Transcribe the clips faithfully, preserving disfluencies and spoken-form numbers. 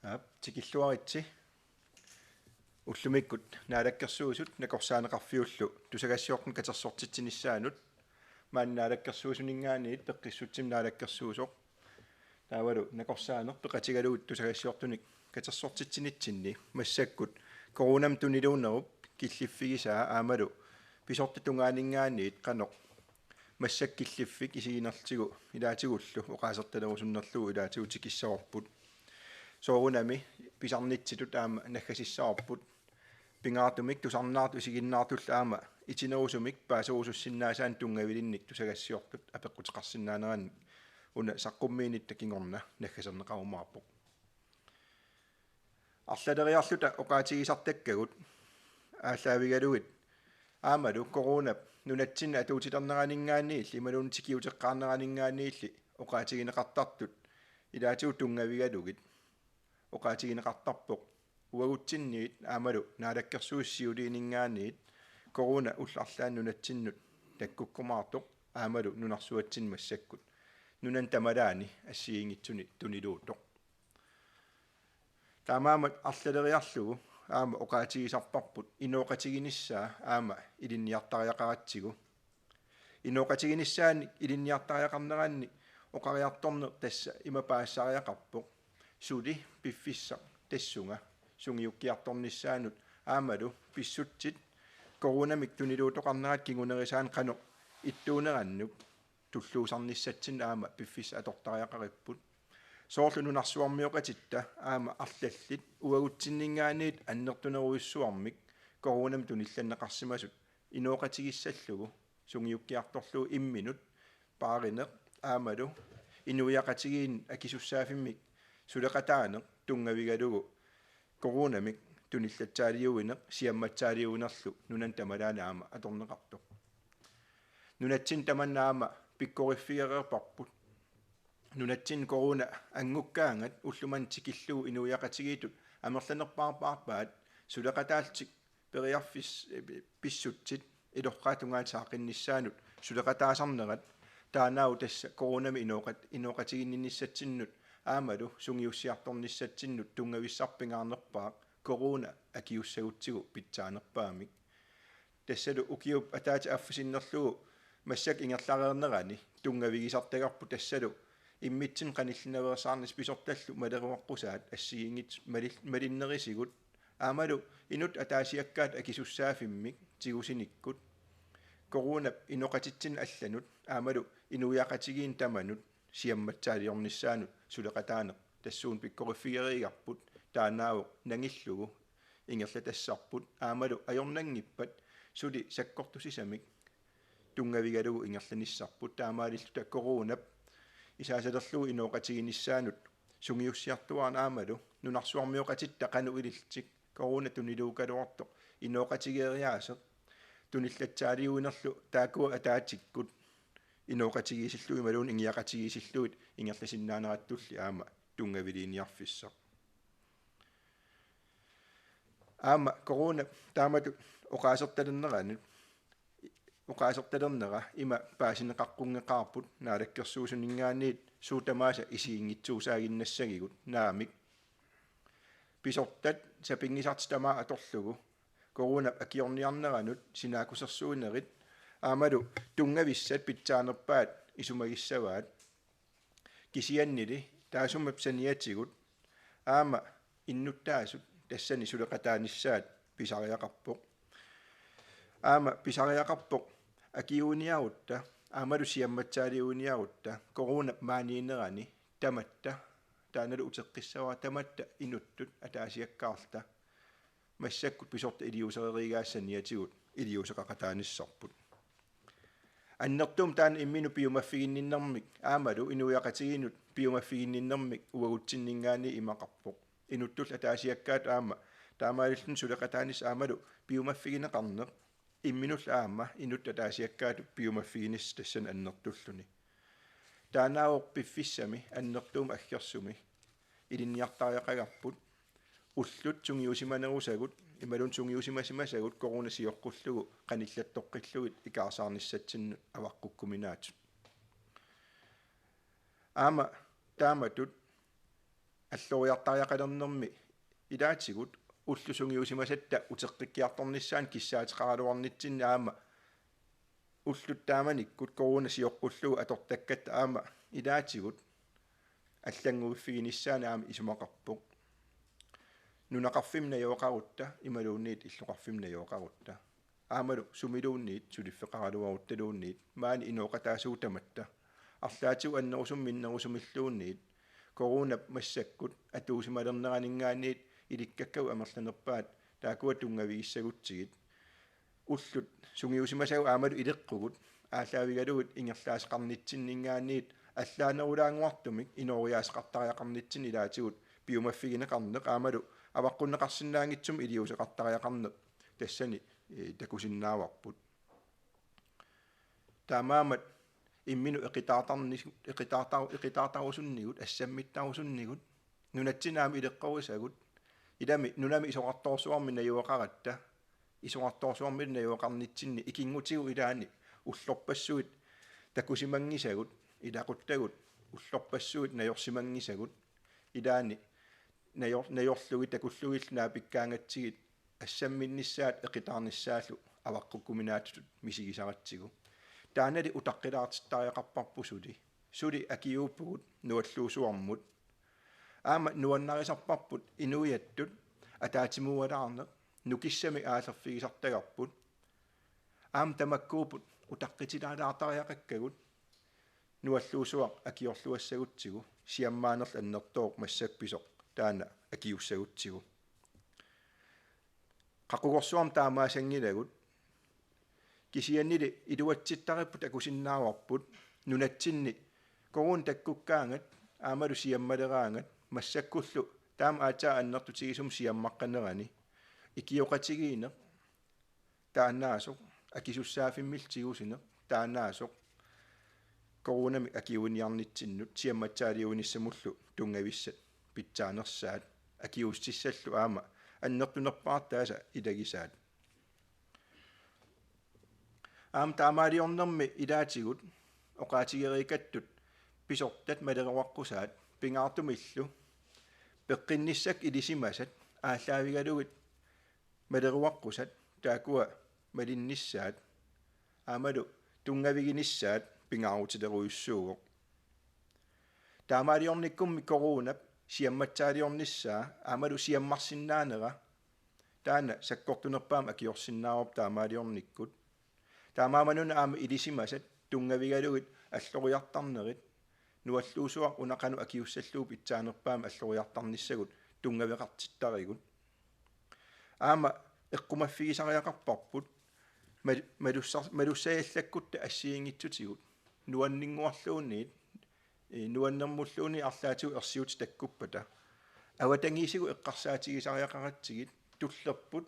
Aap, tikilluaritsi. Ullumikkut Naalakkersuisut nakorsaaneqarfiullu tusagassiortunut katersortitsinissaanut, maani Naalakkersuisuninngaanniit Peqqissutsimik Naalakkersuisoq, taavalu nakorsaaneq peqatigalugit tusagassiortunik katersortitsinitsinni, massakkut coronamik tuniluunnerup killiffigisaa aammalu pisortat tungaaninngaanniit qanoq massakkut killiffik isiginerlugu ilaatigullu oqaasertalerusunnerlugu ilaatigut tikissavarput. Soorunami pisarnitsitut aamma naggasissavarput. Pingaartumik tusarnaartut isiginnaartullu aamma itinerusumik paaserusussinnaasaanik tunngavilinnik tusagassiortut apeqquteqarsinnaanerannik una saqqummiinitta kingorna naggaserneqarumaarpoq. Arlaleriarluta oqaatigisartakkagut aallaavigalugit aammalu coronap nunatsinni atuutilerneraninngaanniilli imaluunniit tikiuteqqaarneraninngaanniilli oqaatigineqartartut ilaatigut tunngavigalugit oqaatigineqartarpoq uagutsinniit aammalu Naalakkersuisut siuliininngaanniit corona ullut arlaanni nunatsinnut takkukkumaartoq aammalu nunarsuatsinni massakkut nunani tamalaani assigiinngitsuni tuniluuttoq. Taamaammat arlaleriarlugu aamma oqaatigisarparput inooqatiginissaa aamma ilinniartariaqaratsigu. Inooqatiginissaannik ilinniartariaqarneranni oqariartorneq tassa ima paasisariaqarpoq: suli piffissaq tassunga sungiukkiartornissaanut aammalu pissutsit coronamik tuniluuttoqarnerat kingunerisaanut qanoq ittuunerannik tulluusarnissatsinnut aamma piffissaq atortariaqaripput. Soorlu nunarsuarmioqatitta aamma arlallit uagutsinninngaanniit annertunerujussuarmik coronamik tunillanneqarsimasut inooqatigissallugu sungiukkiartorlugu imminut paarineq aammalu inuiaqatigiinnut akisussaaffimmik suleqataaneq tunngavigalugu coronamik tunillatsaaliuineq siammatsaaliuinerlu nunani tamalaani aamma atorneqartoq. Nunatsinni tamanna aamma pikkoriffigereerparput. Nunatsinni corona angukkaangat ulloq manna tikillugu inuiaqatigiittut amerlanerpaarpaat suleqataallutik periarfis-, pissutsit ilorraap tungaanut saaqinnissaanut suleqataasarnerat, taannaavoq tassa coronamik inooqat-, inooqatiginninnissatsinnut aammalu sungiussiartornissatsinnut tunngavissarput pingaarnerpaaq corona akiussagutsigu pitsaanerpaamik. Tassalu ukiup ataatsip affasinnerlugu massakkut ingerlareernerani tunngavigisartagarput, tassalu immitsinnut qanillinaveersaarnissaq pisortallu maleruaqqusaat assigiinngitsut malil-, malinnerisigut aammalu inuttut ataasiakkaatut akisussaaffimmik tigusinikkut coronap inoqatitsinnut allanut aammalu inuiaqatigiinnut tamanut siammatsaaliornissaanut suleqataaneq tassuuna pikkoriffigereerparput, taannaavoq nangillugu ingerlatassarput aammalu ajornanngippat suli sakkortusisamik tunngavigalugu ingerlanissarput. Taamaalilluta coronap isaasalerlugu inooqatiginissaanut sungiussiartuaarneq aammalu nunarsuarmioqatitta qanoq ilillutik corona tuniluukkaluartoq inooqatigeeriaaseq tunillatsaaliuinerlu taakkua ataatsikkut inooqatigiissillugit imaluunniit ingiaqatigiissillugit ingerlasinnaanerattulli aamma tunngaviliiniarfissaq. Aamma corona taamatut oqaasertalerneranut, oqaasertalernera ima paasineqaqqunngeqaarput Naalakkersuisuninngaanniit suut tamaasa isiginngitsuusaaginnassagigut, naamik. Pisortat sapinngisartik tamaat atorlugu coronap akiorniarneranut sinaakkusersuinerit aammalu tunngavissat pitsaanerpaat isumagissavaat. Kisiannili taassuma saniatigut aamma innuttaasut tassani suleqataanissaat pisariaqarpoq. Aamma pisariaqarpoq akiuiniarutta aammalu siammatsaaliuiniarutta coronap maaniinnerani tamatta, taannalu uteqqissavara, tamatta inuttut ataasiakkaarluta massakkut pisortat iliuusereeriigaasa saniatigut iliuuseqaqataanissarput. Annertuumik taanna imminut piumaffiginninnermik aammalu inuiaqatigiinnut piumaffiginninnermik uagutsinninngaanniit imaqarpoq. Inuttullu ataasiakkaatut aamma taamaalilluni suleqataanissaq aammalu piumaffigineqarneq imminullu aamma inuttut ataasiakkaatut piumaffiginissaq tassani annertulluni. Taannaavoq piffissami annertuumik aggersumi ilinniartariaqagarput, ullut sungiusimanerusagut imaluunniit sungiusimasimasagut corona sioqqullugu qanillattoqqillugit ikaarsaarnissatsinnut avaqqukkuminaatsut. Aamma taamatut alloriartariaqalernermi ilaatigut ullut sungiusimasatta uteqqikkiartornissaanut kissaateqaraluarnitsinni aamma ullut taamanikkut corona sioqqullugu atortakkatta aamma ilaatigut allannguiffiginissaanut aamma isumaqarpoq. Nunaqarfimmi najugaqarutta imaluunniit illoqarfimmi najugaqarutta. Aammalu sumiluunniit suliffeqaraluaruttaluunniit maani inooqataasugut tamatta. Arlaatigut annerusumik minnerusumilluunniit coronap massakkut atuusimalerneraninngaanniit ilikkakkagut amerlanerpaat taakkua tunngavigissagutsigit. Ullut sungiusimasagut aammalu ileqqugut aallaavigalugit ingerlaaseqarnitsinninngaanniit allaanerulaannguartumik inooriaaseqartariaqarnitsinni ilaatigut piumaffigineqarneq aammalu avaqqunneqarsinnaanngitsumik iliuuseqartariaqarneq tassani, eh, takusinnaavarput. Taamaammat imminut eqitaartarni-, eqitaartar-, eqitaartarusunnigut, assammittarusunnigut, nunatsinni aamma ileqqorisagut, ilami nunami isorartorsuarmi najugaqaratta, isorartorsuarmi najugaqarnitsinni ikinngutigut ilaanni ullorpassuit takusimanngisagut, ilaquttagut ullorpassuit najorsimanngisagut, ilaanni najor-, najorlugit takullugillu naapikkaangatsigit assamminnissaat eqitaarnissaallu avaqqukkuminaatsutut misigisaratsigu. Taannali utaqqilaartittariaqarparput suli. Suli akiuuppugut nualluusuarmut. Aamma nuannarisarparput inuiattut ataatsimuualaarneq nukissamik aallerfigisartagarput. Aamma tamakkuupput utaqqitilaalaartariaqakkagut nualluusuaq akiorluassagutsigu siammaanerlu annertooq massakkut pisoq taanna akiussagutsigu. Qaqugorsuarmi taamaasanngilagut. Kisiannili iluatsittaripput takusinnaavarput nunatsinni coronap takkukkaangat aammalu siammaleraangat massakkullu taama aatsaat annertutigisumik siammaqqanerani ikioqatigiinneq taannaasoq, akisussaaffimmillu tigusineq taannaasoq, coronamik akiuiniarnitsinnut siammatsaaliuinissamullu tunngavissat pitsaanersaat, akiuussutissallu aamma annertunerpaartaasa ilagisaat. Aamma taamaaliornermi ilaatigut oqaatigereerikattut pisortat maleruaqqusaat pingaartumillu peqqinnissakka ilisimasat aallaavigalugit maleruaqqusat taakkua malinnissaat aammalu tunngaviginissaat pingaarutilerujussuuvoq. Taamaaliornikkummi coronap siammatsaaliornissaa aammalu siammarsinnaanera taanna sakkortunerpaamik akiorsinnaavarput taamaaliornikkut. Taamaammanuna aamma ilisimasat tunngavigalugit alloriartarnerit nualluusuaq una qanoq akiussallugu pitsaanerpaamik alloriartarnissagut tunngaveqartittarigut. Aamma eqqumaffigisariaqarparput mal-, malussar-, malussajallakkutta assigiinngitsutigut nuanninnguarluunniit, eh, nuannermulluunniit arlaatigut ersiutit takkuppata avatangiisigut eqqarsaatigisariaqaratsigit tullerput,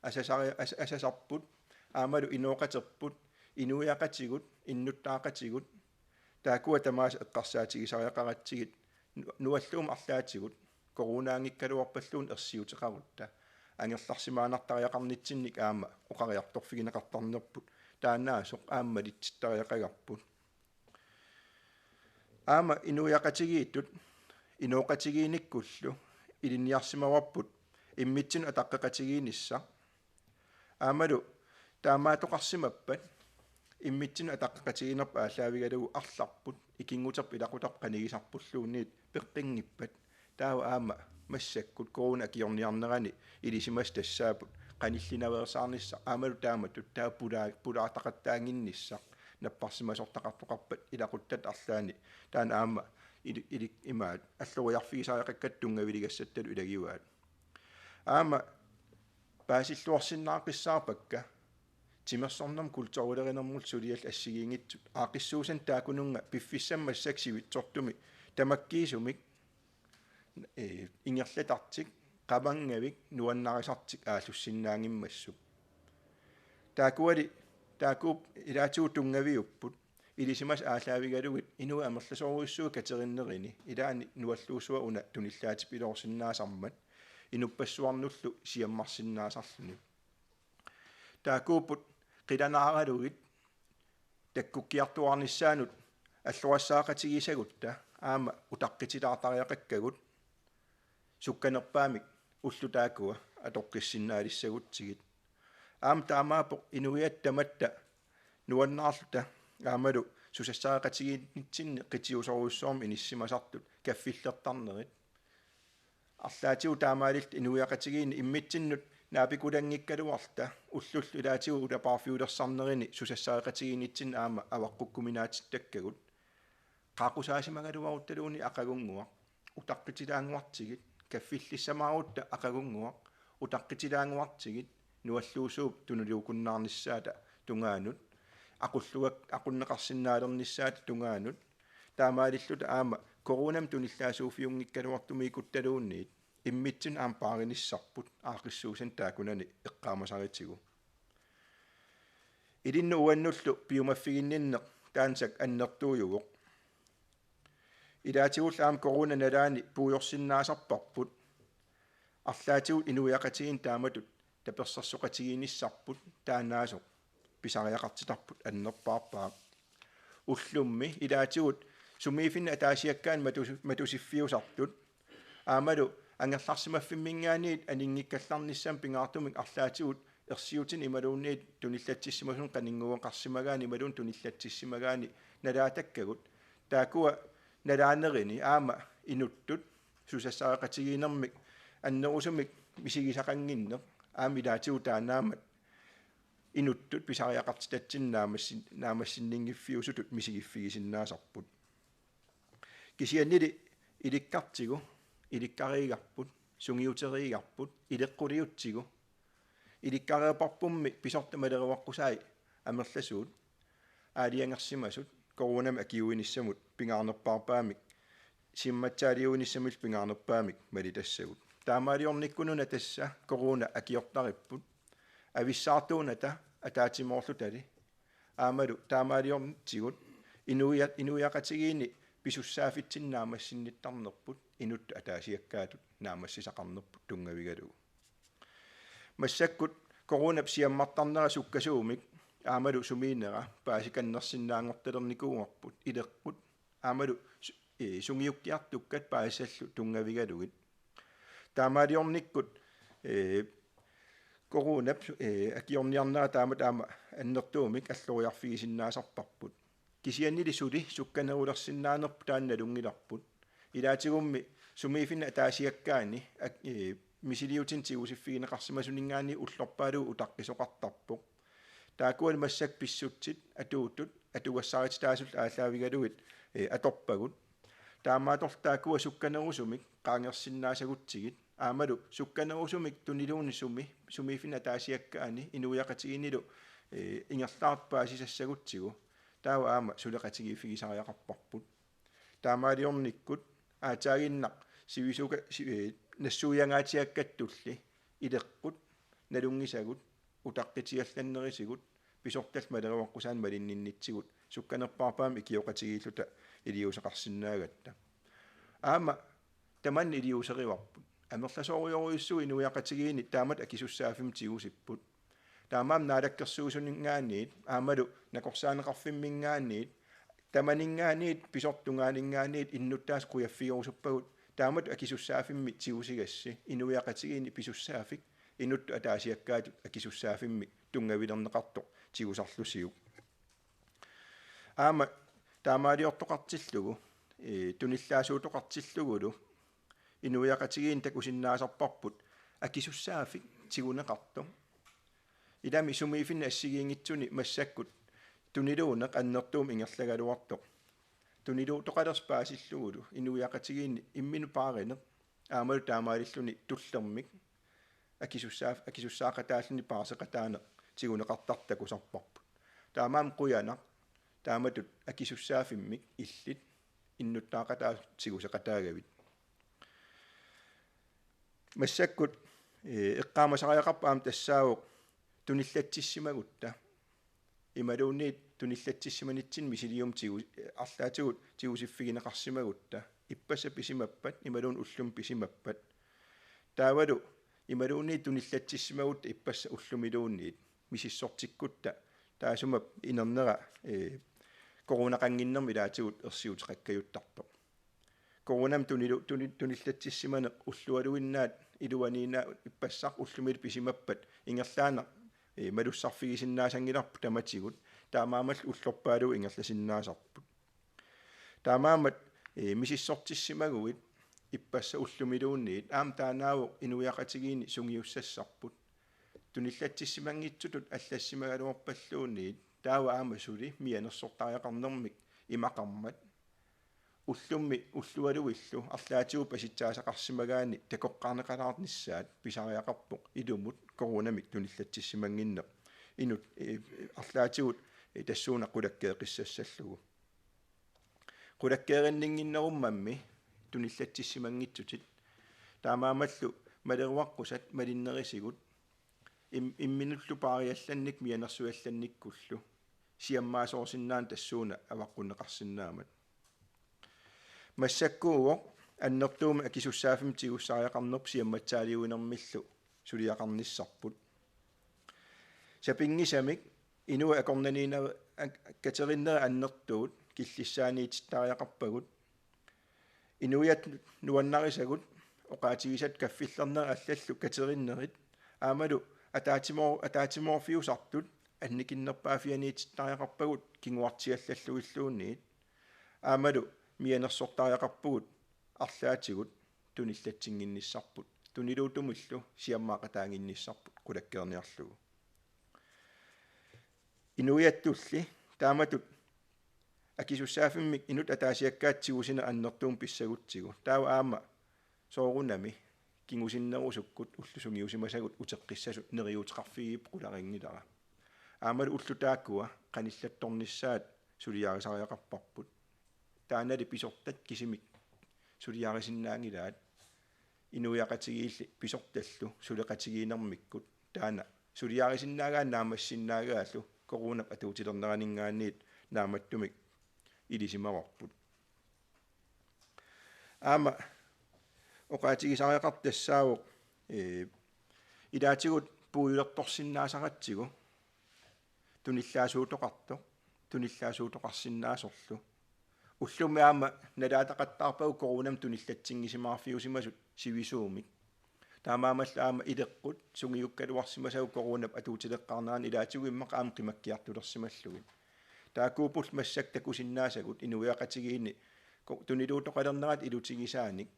asasari-, as-, asasarput, aammalu inooqaterput, inuiaqatigut, innuttaaqatigut, taakkua tamaasa eqqarsaatigisariaqaratsigit nu-, nuallugumik arlaatigut coronaanngikkaluarpalluunniit ersiuteqarutta angerlarsimaannartariaqarnitsinnik aamma oqariartorfigineqartarnerput taannaasoq aamma malitsittariaqagarput. Aamma inuiaqatigiittut inooqatigiinnikkullu ilinniarsimavarput immitsinnut ataqqeqatigiinnissaq. Aammalu taamaattoqarsimappat immitsinnut ataqqeqatigiinnerput aallaavigalugu arlarput, ikinnguterput ilaqutarput qanigisarpulluunniit peqqinngippat, taava aamma massakkut corona akiorniarnerani ilisimasat tassaapput qanillinaveersaarnissaq aammalu taamatut taava pulaa-, pulaartaqattaannginnissaq napparsimasortaqartoqarpat ilaquttap arlaanni, taanna aamma ili-, ili-, imaat alloriarfigisariaqakkatta tunngaviligassattalu ilagivaat. Aamma paasilluarsinnaaqqissaarpakka timersornermut kulturilerinermullu suliallu assigiinngitsut aaqqissuussat taakkununnga piffissami massakkut sivitsortumik tamakkiisumik, eh, ingerlatartik, qamanngavik, nuannarisartik aallussinnaanngimmassuk. Taakkuali, taakkuupput ilaatigut tunngaviupput, ilisimasat aallaavigalugit inuit amerlasoorujussuit katerinnerini, ilaanni nualluusuaq una tunillaatipiloorsinnaasarmat, inuppassuarnullu siammarsinnaasarluni. Taakkuupput qilanaaralugit takkukkiartuaarnissaannut alloriassaqatigiissagutta aamma utaqqitilaartariaqakkagut. sukkanerpaamik ullut taakkua atoqqissinnaalissagutsigit. Aamma taamaappoq inuiaat tamatta nuannaarluta aammalu susassaqatigiinnitsinni qitiusorujussuarmik inissisimasartut kaffillertarnerit. Arlaatigut taamaalilluta inuiaqatigiinni immitsinnut naapikulanngikkaluarluta ullullu ilaatigut ulapaarfiulersarnerini susassaqatigiinnitsinni aamma avaqqukkuminaatittakkagut. Qaaqqusaasimagaluaruttaluunniit aqagunnguaq, utaqqitilaannguartigit, kaffillissamaarutta aqagunnguaq, utaqqitilaannguartigit, nualluusuup tuniluukunnaarnissaata tungaanut, aqulluak-, aqunneqarsinnaalernissaata tungaanut, taamaalilluta aamma coronamik tunillaasuuffiunngikkaluartumiikkuttaluunniit, immitsinnut aamma paarinissarput aaqqissuussani taakkunani eqqaamasaritigu. Ilinnut uannullu piumaffiginninneq taanna annertuujuvoq. Ilaatigullu aamma corona nalaani puigorsinnaasarparput. Arlaatigut inuiaqatigiinni taamatut tapersersoqatigiinnissarput taannaasoq pisariaqartitarput annerpaarpaaq. Ullummi ilaatigut sumiiffinni ataasiakkaani matus-, matusiffiusartut aammalu angerlarsimaffimminngaanniit aninngikkallarnissamut pingaartumik arlaatigut ersiutinik imaluunniit tunillatsissimasunut qaninngueqarsimagaanni imaluunniit tunillatsissimagaanni nalaatakkagut. Taakkua nalaanerini aamma inuttut susassaqatigiinnermik annerusumik misigisaqannginneq aamma ilaatigut taannaammat inuttut pisariaqartitatsinnik naammassin-, naammassinninngiffiusutut misigiiffigisinnaasarput. Kisiannili ilikkartigu, ilikkariigarput, sungiuteriigarput, ileqquliutsigu. Ilikkareerparpummi pisortat maleruaqqusai amerlasuut aalajangersimasut coronamik akiuinissamut pingaarnerpaarpaamik, siammatsaaliuinissamillu pingaarnerpaamik malitassagut. Taamaaliornikkununa tassa corona akiortaripput, avissaartuunata ataatsimoorlutali, aammalu taamaaliortigut inuiat, inuiaqatigiinni pisussaaffitsinni naammassinnittarnerput inuttut ataasiakkaatut naammassisaqarnerput tunngavigalugu. Massakkut coronap siammartarnera sukkasuumik aammalu sumiinnera paasikannersinnaanngortalernikuuarput ileqqut aammalu su-, ee, sungiukkiartukkat paasisallu tunngavigalugit. Taamaaliornikkut, ee, coronap su-, ee, akiorniarnera taamatut aamma annertuumik alloriarfigisinnaasarparput. Kisiannili suli sukkanerulersinnaanerput taanna nalunngilarput. Ilaatigummi sumiiffinni ataasiakkaani ak-, ee, misiliutinik tigusiffigineqarsimasuninngaanniit ullorpaaluit utaqqisoqartarpoq. Taakkualu massakkut pissutsit atuuttut atugassarititaasullu aallaavigalugit, ee, atorpagut. Taamaattorli taakkua sukkanerusumik qaangersinnaasagutsigit aammalu sukkanerusumik tuniluunniit sumi, sumiiffinni ataasiakkaani inuiaqatigiinnilu, ee, ingerlaartut paasisassagutsigu taava aamma suleqatigiiffigisariaqarparput. Taamaaliornikkut aatsaaginnaq sivisuka-, si-, ee, nassuiangaatsiakkattulli ileqqut nalunngisagut utaqqitiallannerisigut pisortallu maleruaqqusaannik malinninnitsigut sukkanerpaarpaamik ikioqatigiilluta iliuuseqarsinnaagatta. Aamma tamanna iliuuserivarput. Amerlasoorujorujussuuvoq inuiaqatigiinni taamatut akisussaaffimmik tigusipput. Taamaammat naalakkersuisuninngaanniit aammalu nakorsaaneqarfimminngaanniit tamaninngaanniit pisortat tungaaninngaanniit innuttaasut qujaffigerusuppagut taamatut akisussaaffimmik tigusigassi inuiaqatigiinni pisussaaffik inuttut ataasiakkaatut akisussaaffimmik tunngavilerneqartoq tigusarlusiuk. Aamma taamaaliortoqartillugu, ee, tunillaasuutoqartillugulu inuiaqatigiinni takusinnaasarparput akisussaaffik tiguneqartoq. Ilami sumiiffinni assigiinngitsuni massakkut tuniluuneq annertuumik ingerlagaluartoq. Tuniluutoqalersoq paasillugulu inuiaqatigiinni imminut paarineq aammalu taamaalilluni tullermik akisussaa-, akisussaaqataalluni paariseqataaneq tiguneqartartoq takusarparput. Taamaammat qujanaq taamatut akisussaaffimmik illit innuttaaqataasoq tiguseqataagavit. Massakkut, ee, eqqaamasariaqarpoq aamma tassaavoq tunillatsissimagutta. Imaluunniit tunillatsissimanitsinni misiliumik tigu-, arlaatigut tigusiffigineqarsimagutta. Ippassaq pisimappat, imaluunniit ullumi pisimappat. Taavalu imaluunniit tunillatsissimagutta ippassaq ullumiluunniit misissortikkutta. Taassuma inernera, ee, coronaqannginnermik ilaatigut ersiuteqakkajuttartoq. Coronamik tunilu-, tuni-, tunillatsissimaneq ullualuinnaat iluaniinnaat ippassaq ullumilu pisimappat ingerlaannaq, eh, malussarfigisinnaassanngilarput tamatigut, taamaammallu ullorpaaluit ingerlasinnaasarput. Taamaammat, eh, misissortissimaguit ippassaq ullumiluunniit aamma taannaavoq inuiaqatigiinni sungiussassarput. Tunillatsissimanngitsutut allassimagaluarpalluunniit taava aamma suli mianersortariaqarnermik imaqarmat. Ullummi ullualuillu arlaatigut pasitsaasaqarsimagaanni takoqqaarneqalaarnissaat pisariaqarpoq ilumut coronamik tunillatsissimannginneq. Inut, eh, arlaatigut, eh, tassuuna qulakkeeqqissassallugu. Qulakkeerinninnginnerummammi tunillatsissimanngitsutit. Taamaammallu maleruaqqusat malinnerisigut im-, imminullu paariallannik mianersuallannikkullu siammaasoorsinnaaneq tassuuna avaqqunneqarsinnaammat. Massakkuuvoq annertuumik akisussaaffimmik tigussariaqarnerput siammatsaaliuinermillu suliaqarnissarput. Sapinngisamik inuit akornanniinera-, ak-, katerinnerit annertuut killissaaniitittariaqarpagut. Inuiattut nuannarisagut oqaatigisat kaffillernerit allallu katerinnerit aammalu ataatsimoor-, ataatsimoorfiusartut annikinnerpaaffianiitittariaqarpagut kinguartiallallugilluunniit. Aammalu mianersortariaqarpugut arlaatigut tunillatsinnginnissarput. Tuniluutumillu siammaaqataannginnissarput qulakkeerniarlugu. Inuiattulli taamatut akisussaaffimmik inuttut ataasiakkaatut tigusineq annertuumik pissagutsigu. Taava aamma soorunami kingusinnerusukkut ullut sungiusimasagut uteqqissasut neriuuteqarfigigipput qularinngilara. Aammalu ullut taakkua qanillattornissaat suliarisariaqarparput. Taannali pisortat kisimik suliarisinnaanngilaat inuiaqatigiilli pisortallu suleqatigiinnermikkut. Taanna suliarisinnaagaanni naammassisinnaagaallu coronap atuutilerneraninngaanniit naammattumik ilisimavarput. Aamma oqaatigisariaqartoq tassaavoq, ee, ilaatigut puigulertorsinnaasaratsigu tunillaasuutoqartoq, tunillaasuutoqarsinnaasorlu. Ullummi aamma nalaataqattaarpagut coronamik tunillatsinngisimaffiusimasut sivisuumik. Taamaammallu aamma ileqqut sungiukkaluarsimasagut coronap atuutileqqaarnerani ilaatigut immaqa aamma qimakkiartulersimallugit. Taakkuupput massakkut takusinnaasagut inuiaqatigiinni ko-, tuniluutoqalernerata ilutigisaanik.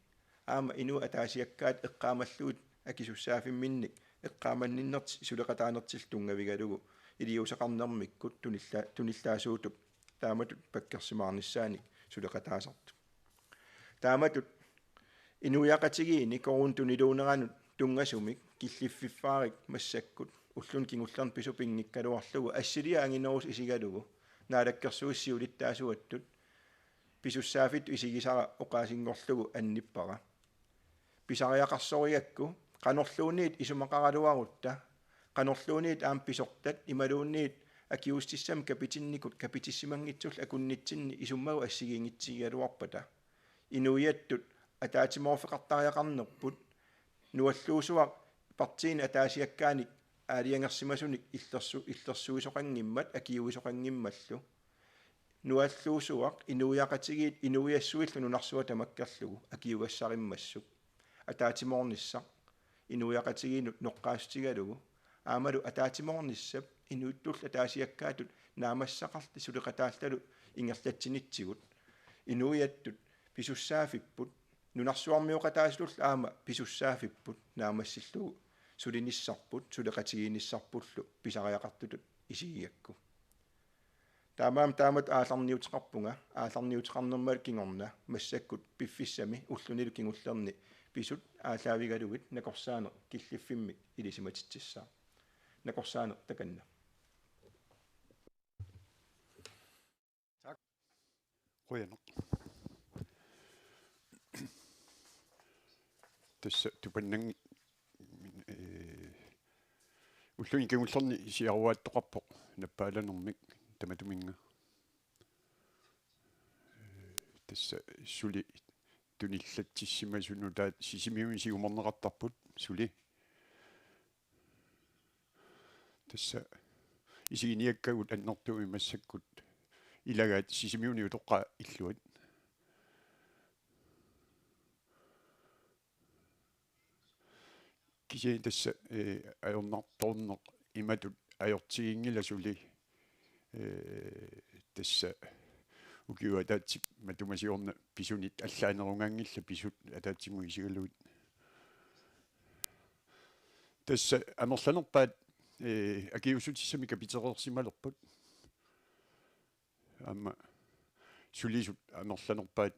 Aamma inuit ataasiakkaat eqqaamallugit akisussaaffimminnik eqqaamanninnertik suleqataanertillu tunngavigalugu iliuuseqarnermikkut tunilla-, tunillaasuutup taamatut pakkersimaarnissaanik suleqataasartut. Taamatut inuiaqatigiinni coronap tuniluuneranut tunngasumik killiffiffaarik massakkut ulluni kingullerni pisut pinngikkaluarlugu assiliaq anginerusoq isigalugu Naalakkersuisut siulittaasuattut pisussaaffittut isigisara oqaasinngorlugu annippara. Pisariaqarsorigakku qanorluunniit isumaqaraluarutta, qanorluunniit aamma pisortat imaluunniit akiuussutissamik kapitinnikut kapitissimanngitsullu akunnitsinni isummagut assigiinngitsigigaluarpata. Inuiattut ataatsimoorfeqartariaqarnerput, nualluusuaq partiini ataasiakkaanik aalajangersimasunik illersu-, illersuisoqanngimmat akiuisoqanngimmallu. Nualluusuaq inuiaqatigiit inuiassuillu nunarsuaq tamakkerlugu akiugassarimmassuk. Ataatsimoornissaq inuiaqatigiinnut noqqaassutigalugu aammalu ataatsimoornissap inuittullu ataasiakkaatut naammassisaqarlutik suleqataalluta ingerlatsinitsigut. Inuiattut pisussaaffipput, nunarsuarmioqataasutullu aamma pisussaaffipput naammassillugu sulinissarput suleqatigiinnissarpullu pisariaqartutut isigigakku. Taamaammat taamatut aallarniuteqarpunga, aallarniuteqarnermut kingorna massakkut piffissami ullunilu kingullerni pisut aallaavigalugit nakorsaaneq killiffimmik ilisimatitsissaaq. Nakorsaaneq takanna. Tak. Qujanaq. Tassa tupannanngilaq, ee, ulluni kingullerni siaruaattoqarpoq nappaalanermik tamatuminnga. Ee, tassa suli tunillatsissimasut nutaat Sisimiuni siumorneqartarput suli. Tassa isiginiakkagut annertuumik massakkut ilagaat Sisimiuni utoqqaat illuat. Kisianni tassa, eh, ajornartorneq imatut ajortiginngilaq suli, eh, tassa ukiup ataatsip matuma siorna pisunit allaanerugaanngillat pisut ataatsimut isigalugit. Tassa amerlanerpaat, eh, akiuussutissamik kapitereersimalerput. Aamma sulisut amerlanerpaat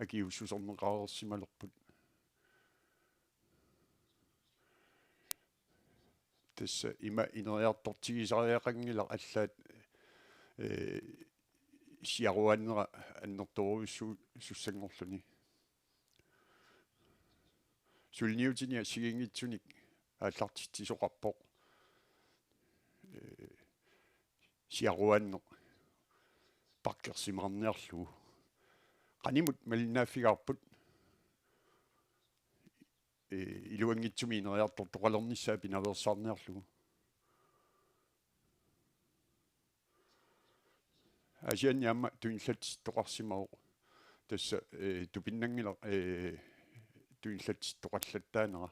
akiuussuserneqareersimalerput. Tassa ima ineriartortigisariaqanngilaq allaat, eh, siaruaannera annertoorujussuussanngorluni. Suliniutini assigiinngitsunik aallartitsisoqarpoq, eh, siaruaanneq pakkersimaarniarlugu. Qanimut malinnaaffigaarput, eh, iluanngitsumik ineriartortoqalernissaa pinaveersaarniarlugu. Aasianni aamma tunillatsittoqarsimavoq. Tassa, eh, tupinnanngilaq, eh, tunillatsittoqallattaanera.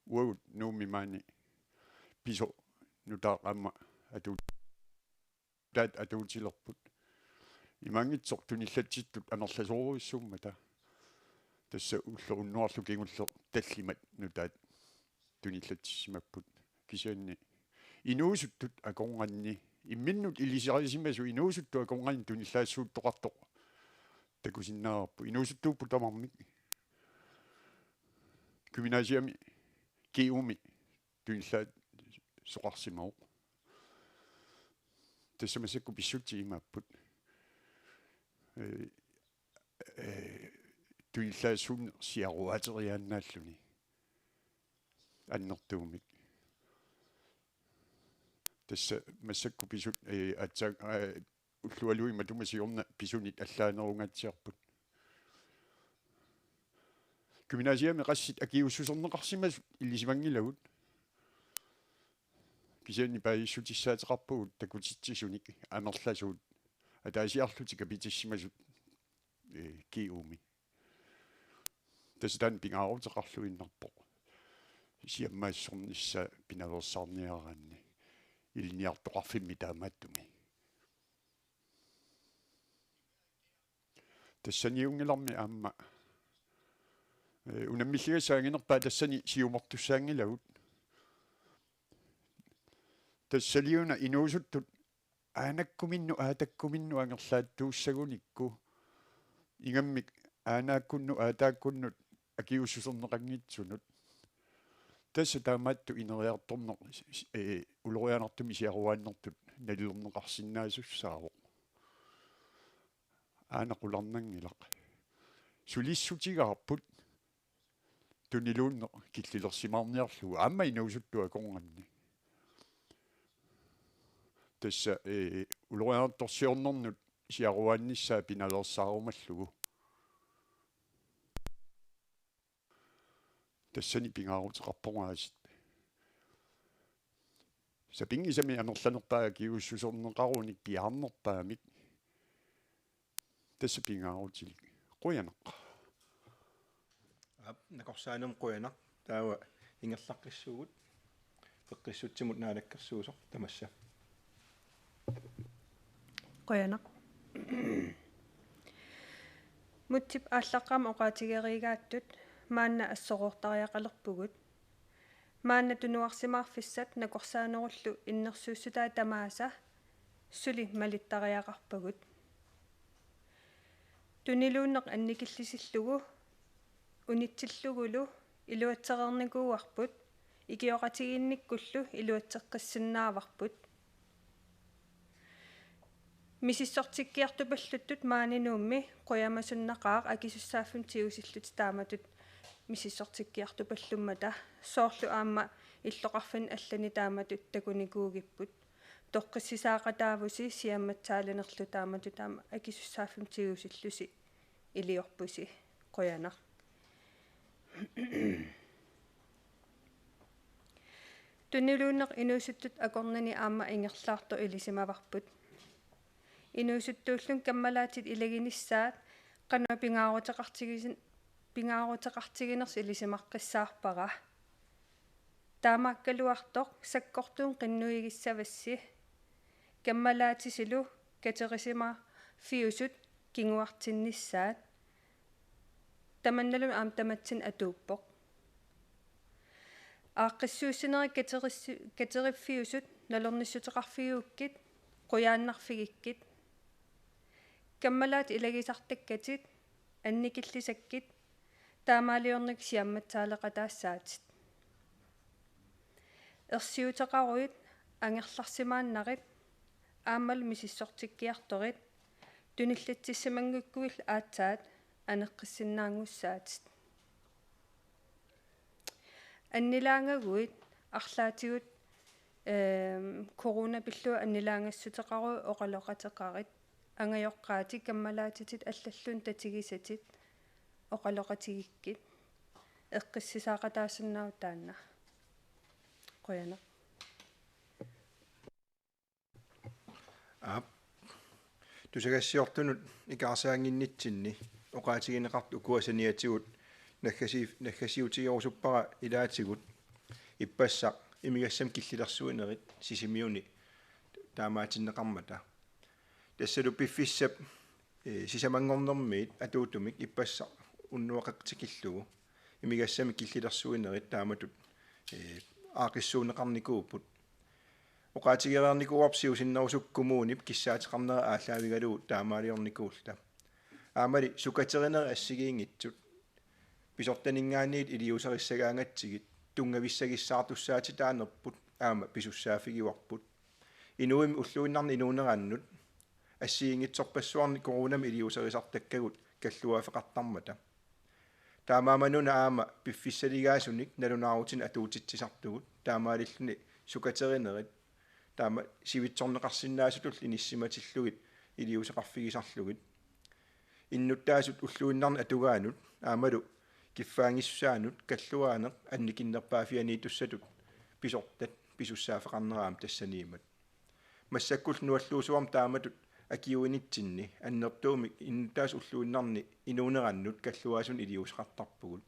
Uagut Nuummi maani pisoq nutaaq aamma atu-, nutaat atuutilerput. Imaanngitsoq tunillatsittut amerlasoorujussuummata. Tassa ulloq unnuarlu kingulleq tallimat nutaat tunillatsissimapput. Kisianni inuusuttut akornanni, imminnut ilisarisimasut inuusuttut akornanni tunillaassuuttoqartoq takusinnaavarput. Inuusuttuupput tamarmik. Gymnasiami, G U-mi tunillaasoqarsimavoq. Tassa massakkut pissutsit imaapput. Eh, eh, tunillaassuunneq siaruaateriaannaalluni annertuumik. Tassa massakkut pisut, eh, aatsaat, eh, ullualuit matuma siorna pisunit allaanerungaatsiarput. Gymnasiami qassit akiuussuserneqarsimasut ilisimanngilagut. Kisianni paasissutissaateqarpugut takutitsisunik amerlasuut ataasiarlutik kapitissimasut, eh, G U-mi. Tassa taanna pingaaruteqarluinnarpoq. Siammaassornissaa pinaveersaarniaraanni ilinniartoqarfimmi taamaattumik. Tassaniunngilarmi aamma, eh, unammilligassaq anginerpaaq tassani siumortussaanngilagut. Tassaliuna inuusuttut aanakkuminnut aatakkuninnut angerlaattuussagunikku ingammik aanaakkunnut aataakkunnut akiuussuserneqanngitsunut. Tassa taamaattoq ineriartorneq, eh, ulorianartumik siaruaannertut nalilerneqarsinnaasussaavoq. Aana qularnanngilaq. Sulissutigaarput tuniluunneq killilersimaarniarlugu aamma inuusuttut akornanni. Tassa, eh, ulorianartorsiornernut siaruaannissaa pinaveersaarumallugu. Tassani pingaaruteqarpoq aasiit. Sapinngisamik amerlanerpaat akiuussuserneqarunik piaarnerpaamik. Tassa pingaarutilik. Qujanaq. Aap, nakorsaanermut qujanaq. Taava ingerlaqqissuugut. Peqqissutsimut naalakkersuisoq tamassa. Qujanaq. Mutsip aallaqqaammut oqaatigereeraattut maanna assoroortariaqalerpugut. Maanna tunuarsimaarfissat nakorsaanerullu innersuussutai tamaasa suli malittariaqarpagut. Tuniluunneq annikillisillugu unitsillugulu iluatsereernikuuarput, ikioqatigiinnikkullu iluatseqqissinnaavarput. Misissortikkiartupalluttut maani Nuummi qujamasunnaqaaq akisussaaffimmi tigusillutik taamatut misissortikkiartupallummata, soorlu aamma illoqarfinni allani taamatut takunikuugipput. Toqqissisaaqataavusi siammatsaalinerlu taamatut aamma akisussaaffimmi tigusillusi iliorpusi. Qujanaq. Tuniluunneq inuusuttut akornanni aamma ingerlaartoq ilisimavarput. Inuusuttuullunga kammalaatit ilaginissaat qanoq pingaaruteqartigisin-, pingaaruteqartiginersoq ilisimaqqissaarpara. Taamaakkaluartoq sakkortuumik qinnuigissavassi kammalaatisilu katerisimaarfiusut kinguartinnissaat. Tamannalu aamma tamatsinnut atuuppoq. Aaqqissuussinerit katerissu-, kateriffiusut nalornissuteqarfigigukkit, qujaannarfigikkit. Kammalaat ilagisartakkatit, annikillisakkit, taamaaliornikkut siammatsaaleqataassaatit. Ersiuteqaruit angerlarsimaannarit aammalu misissortikkiartorit tunillatsissimanngikkuillu aatsaat aneqqissinnaanngussaatit. Annilaangaguit arlaatigut, ehm, corona pillugu annilaangassuteqaruit oqaloqateqarit. Angajoqqaatit kammalaatitit allalluunniit tatigisatit oqaloqatigikkit. Eqqissisaaqataasinnaavoq taanna. Qujanaq. Aap. Tusagassiortunut ikaarsaannginnitsinni oqaatigineqartut ukua saniatigut naggasi-, naggasiutigerusuppara ilaatigut ippassaq imigassamik killilersuinerit Sisimiuni taamaatinneqarmata. Tassalu piffissap, eh, sisamanngornermiit atuutumik ippassaq unnuaqeq tikillugu imigassamik killilersuinerit taamatut, eh, aaqqissuunneqarnikuupput. Oqaatigereernikuuarput siusinnerusukkut kommunip kissaateqarnera aallaavigalugu taamaaliornikuulluta. Aammali sukaterinerit assigiinngitsut pisortaninngaanniit iliuuserissagaangatsigit tunngavissagissaartussaatinneqarnerput aamma pisussaaffigivarput. Inuimmi ulluinnarni inuunerannut assigiinngitsorpassuarnik coronamik iliuuserisartakkagut kalluaaffeqartarmata. Taamaammanuna aamma piffissaligaasunik nalunaarutinik atuutitsisartugut, taamaalilluni sukaterinerit taama sivitsorneqarsinnaasutullu inissimatillugit iliuuseqarfigisarlugit. Innuttaasut ulluinnarni atugaannut aammalu kiffaanngissusaannut kalluaaneq annikinnerpaaffianiittussatut pisortat pisussaaffeqarnera aamma tassaniimmat. Massakkullu nualluusuarmik taamatut akiuinitsinni annertuumik innuttaasut ulluinnarni inuunerannut kalluaasunik iliuuseqartarpugut.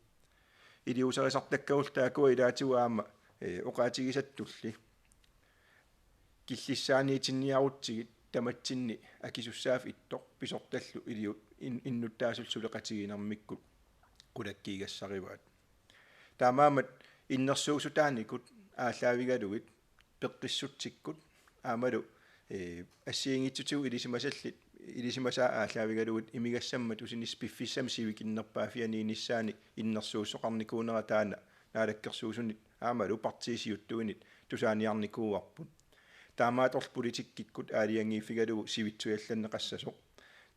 Iliuuserisartakkagullu taakkua ilaatigut aamma, eh, oqaatigisattulli killissaaniitinniarutsigit tamatsinni akisussaaffik ittoq pisortallu iliu-, in-, innuttaasullu suleqatigiinnermikkut qulakkiigassarivaat. Taamaammat innersuussutaanikut aallaavigalugit peqqissutsikkut aammalu, eh, assigiinngitsutigut ilisimasallit, ilisimasaat aallaavigalugit imigassammi matusinissaq piffissami sivikinnerpaaffianiinnissaani innersuussoqarnikuunera taanna Naalakkersuisunit aammalu partiit siuttuinit tusaaniarnikuuarput. Taamaattorli politikkikkut aalajangiiffigalugu sivitsujallanneqassasoq.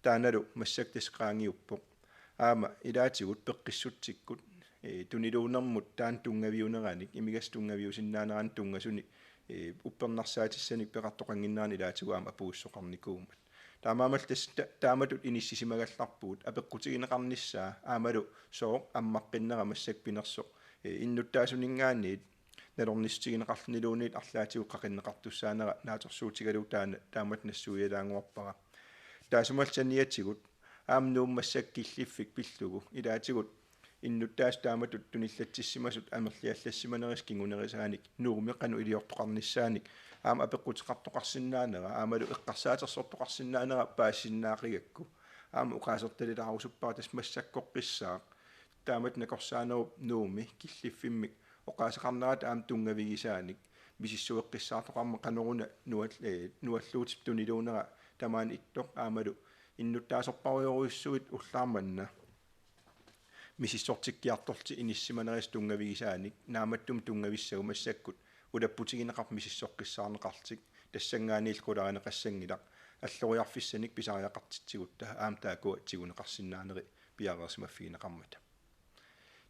Taannalu massakkut tassa qaangiuppoq. Aamma ilaatigut peqqissutsikkut, eh, tuniluunnermut taanna tunngaviuneranik, imigassaq tunngaviusinnaaneranik tunngasunik, eh, uppernarsaatissanik peqartoqannginneranik ilaatigut aamma apuussoqarnikuummat. Taamaammallu tassa ta-, taamatut inissisimagallarpugut apeqqutigineqarnissaa aammalu sooq ammaqqinnera massakkut pinersoq, eh, innuttaasuninngaanniit nalornissutigineqarluniluunniit arlaatigut qaqinneqartussaanera naatsorsuutigalugu taanna taamatut nassuialaannguarpara. Taassumalu saniatigut aamma Nuummi massakkut killiffik pillugu ilaatigut innuttaasut taamatut tunillatsissimasut amerliallassimanerisut kingunerisaanik Nuummi qanoq iliortoqarnissaanik aamma apeqquteqartoqarsinnaanera aammalu eqqarsaatersortoqarsinnaanera paasisinnaaqigakku aamma oqaasertalilaarusuppara tassa massakkorpiaq. Taamatut nakorsaanerup Nuummi killiffimmik oqaaseqarnerata aamma tunngavigisaanik misissueqqissaartoqarmat qanoruna nual-, eh, nualluutip tuniluunera tamaani ittoq aammalu innuttaasorpassuarujussuit ullaaq manna misissortikkiartorlutik inissisimanerisut tunngavigisaanik naammattumik tunngavissagut massakkut ulapputigineqarpoq misissoqqissaarneqarlutik tassanngaanniillu qularineqassanngilaq alloriarfissanik pisariaqartitsigutta aamma taakkua tiguneqarsinnaaneri piareersimaffigineqarmata.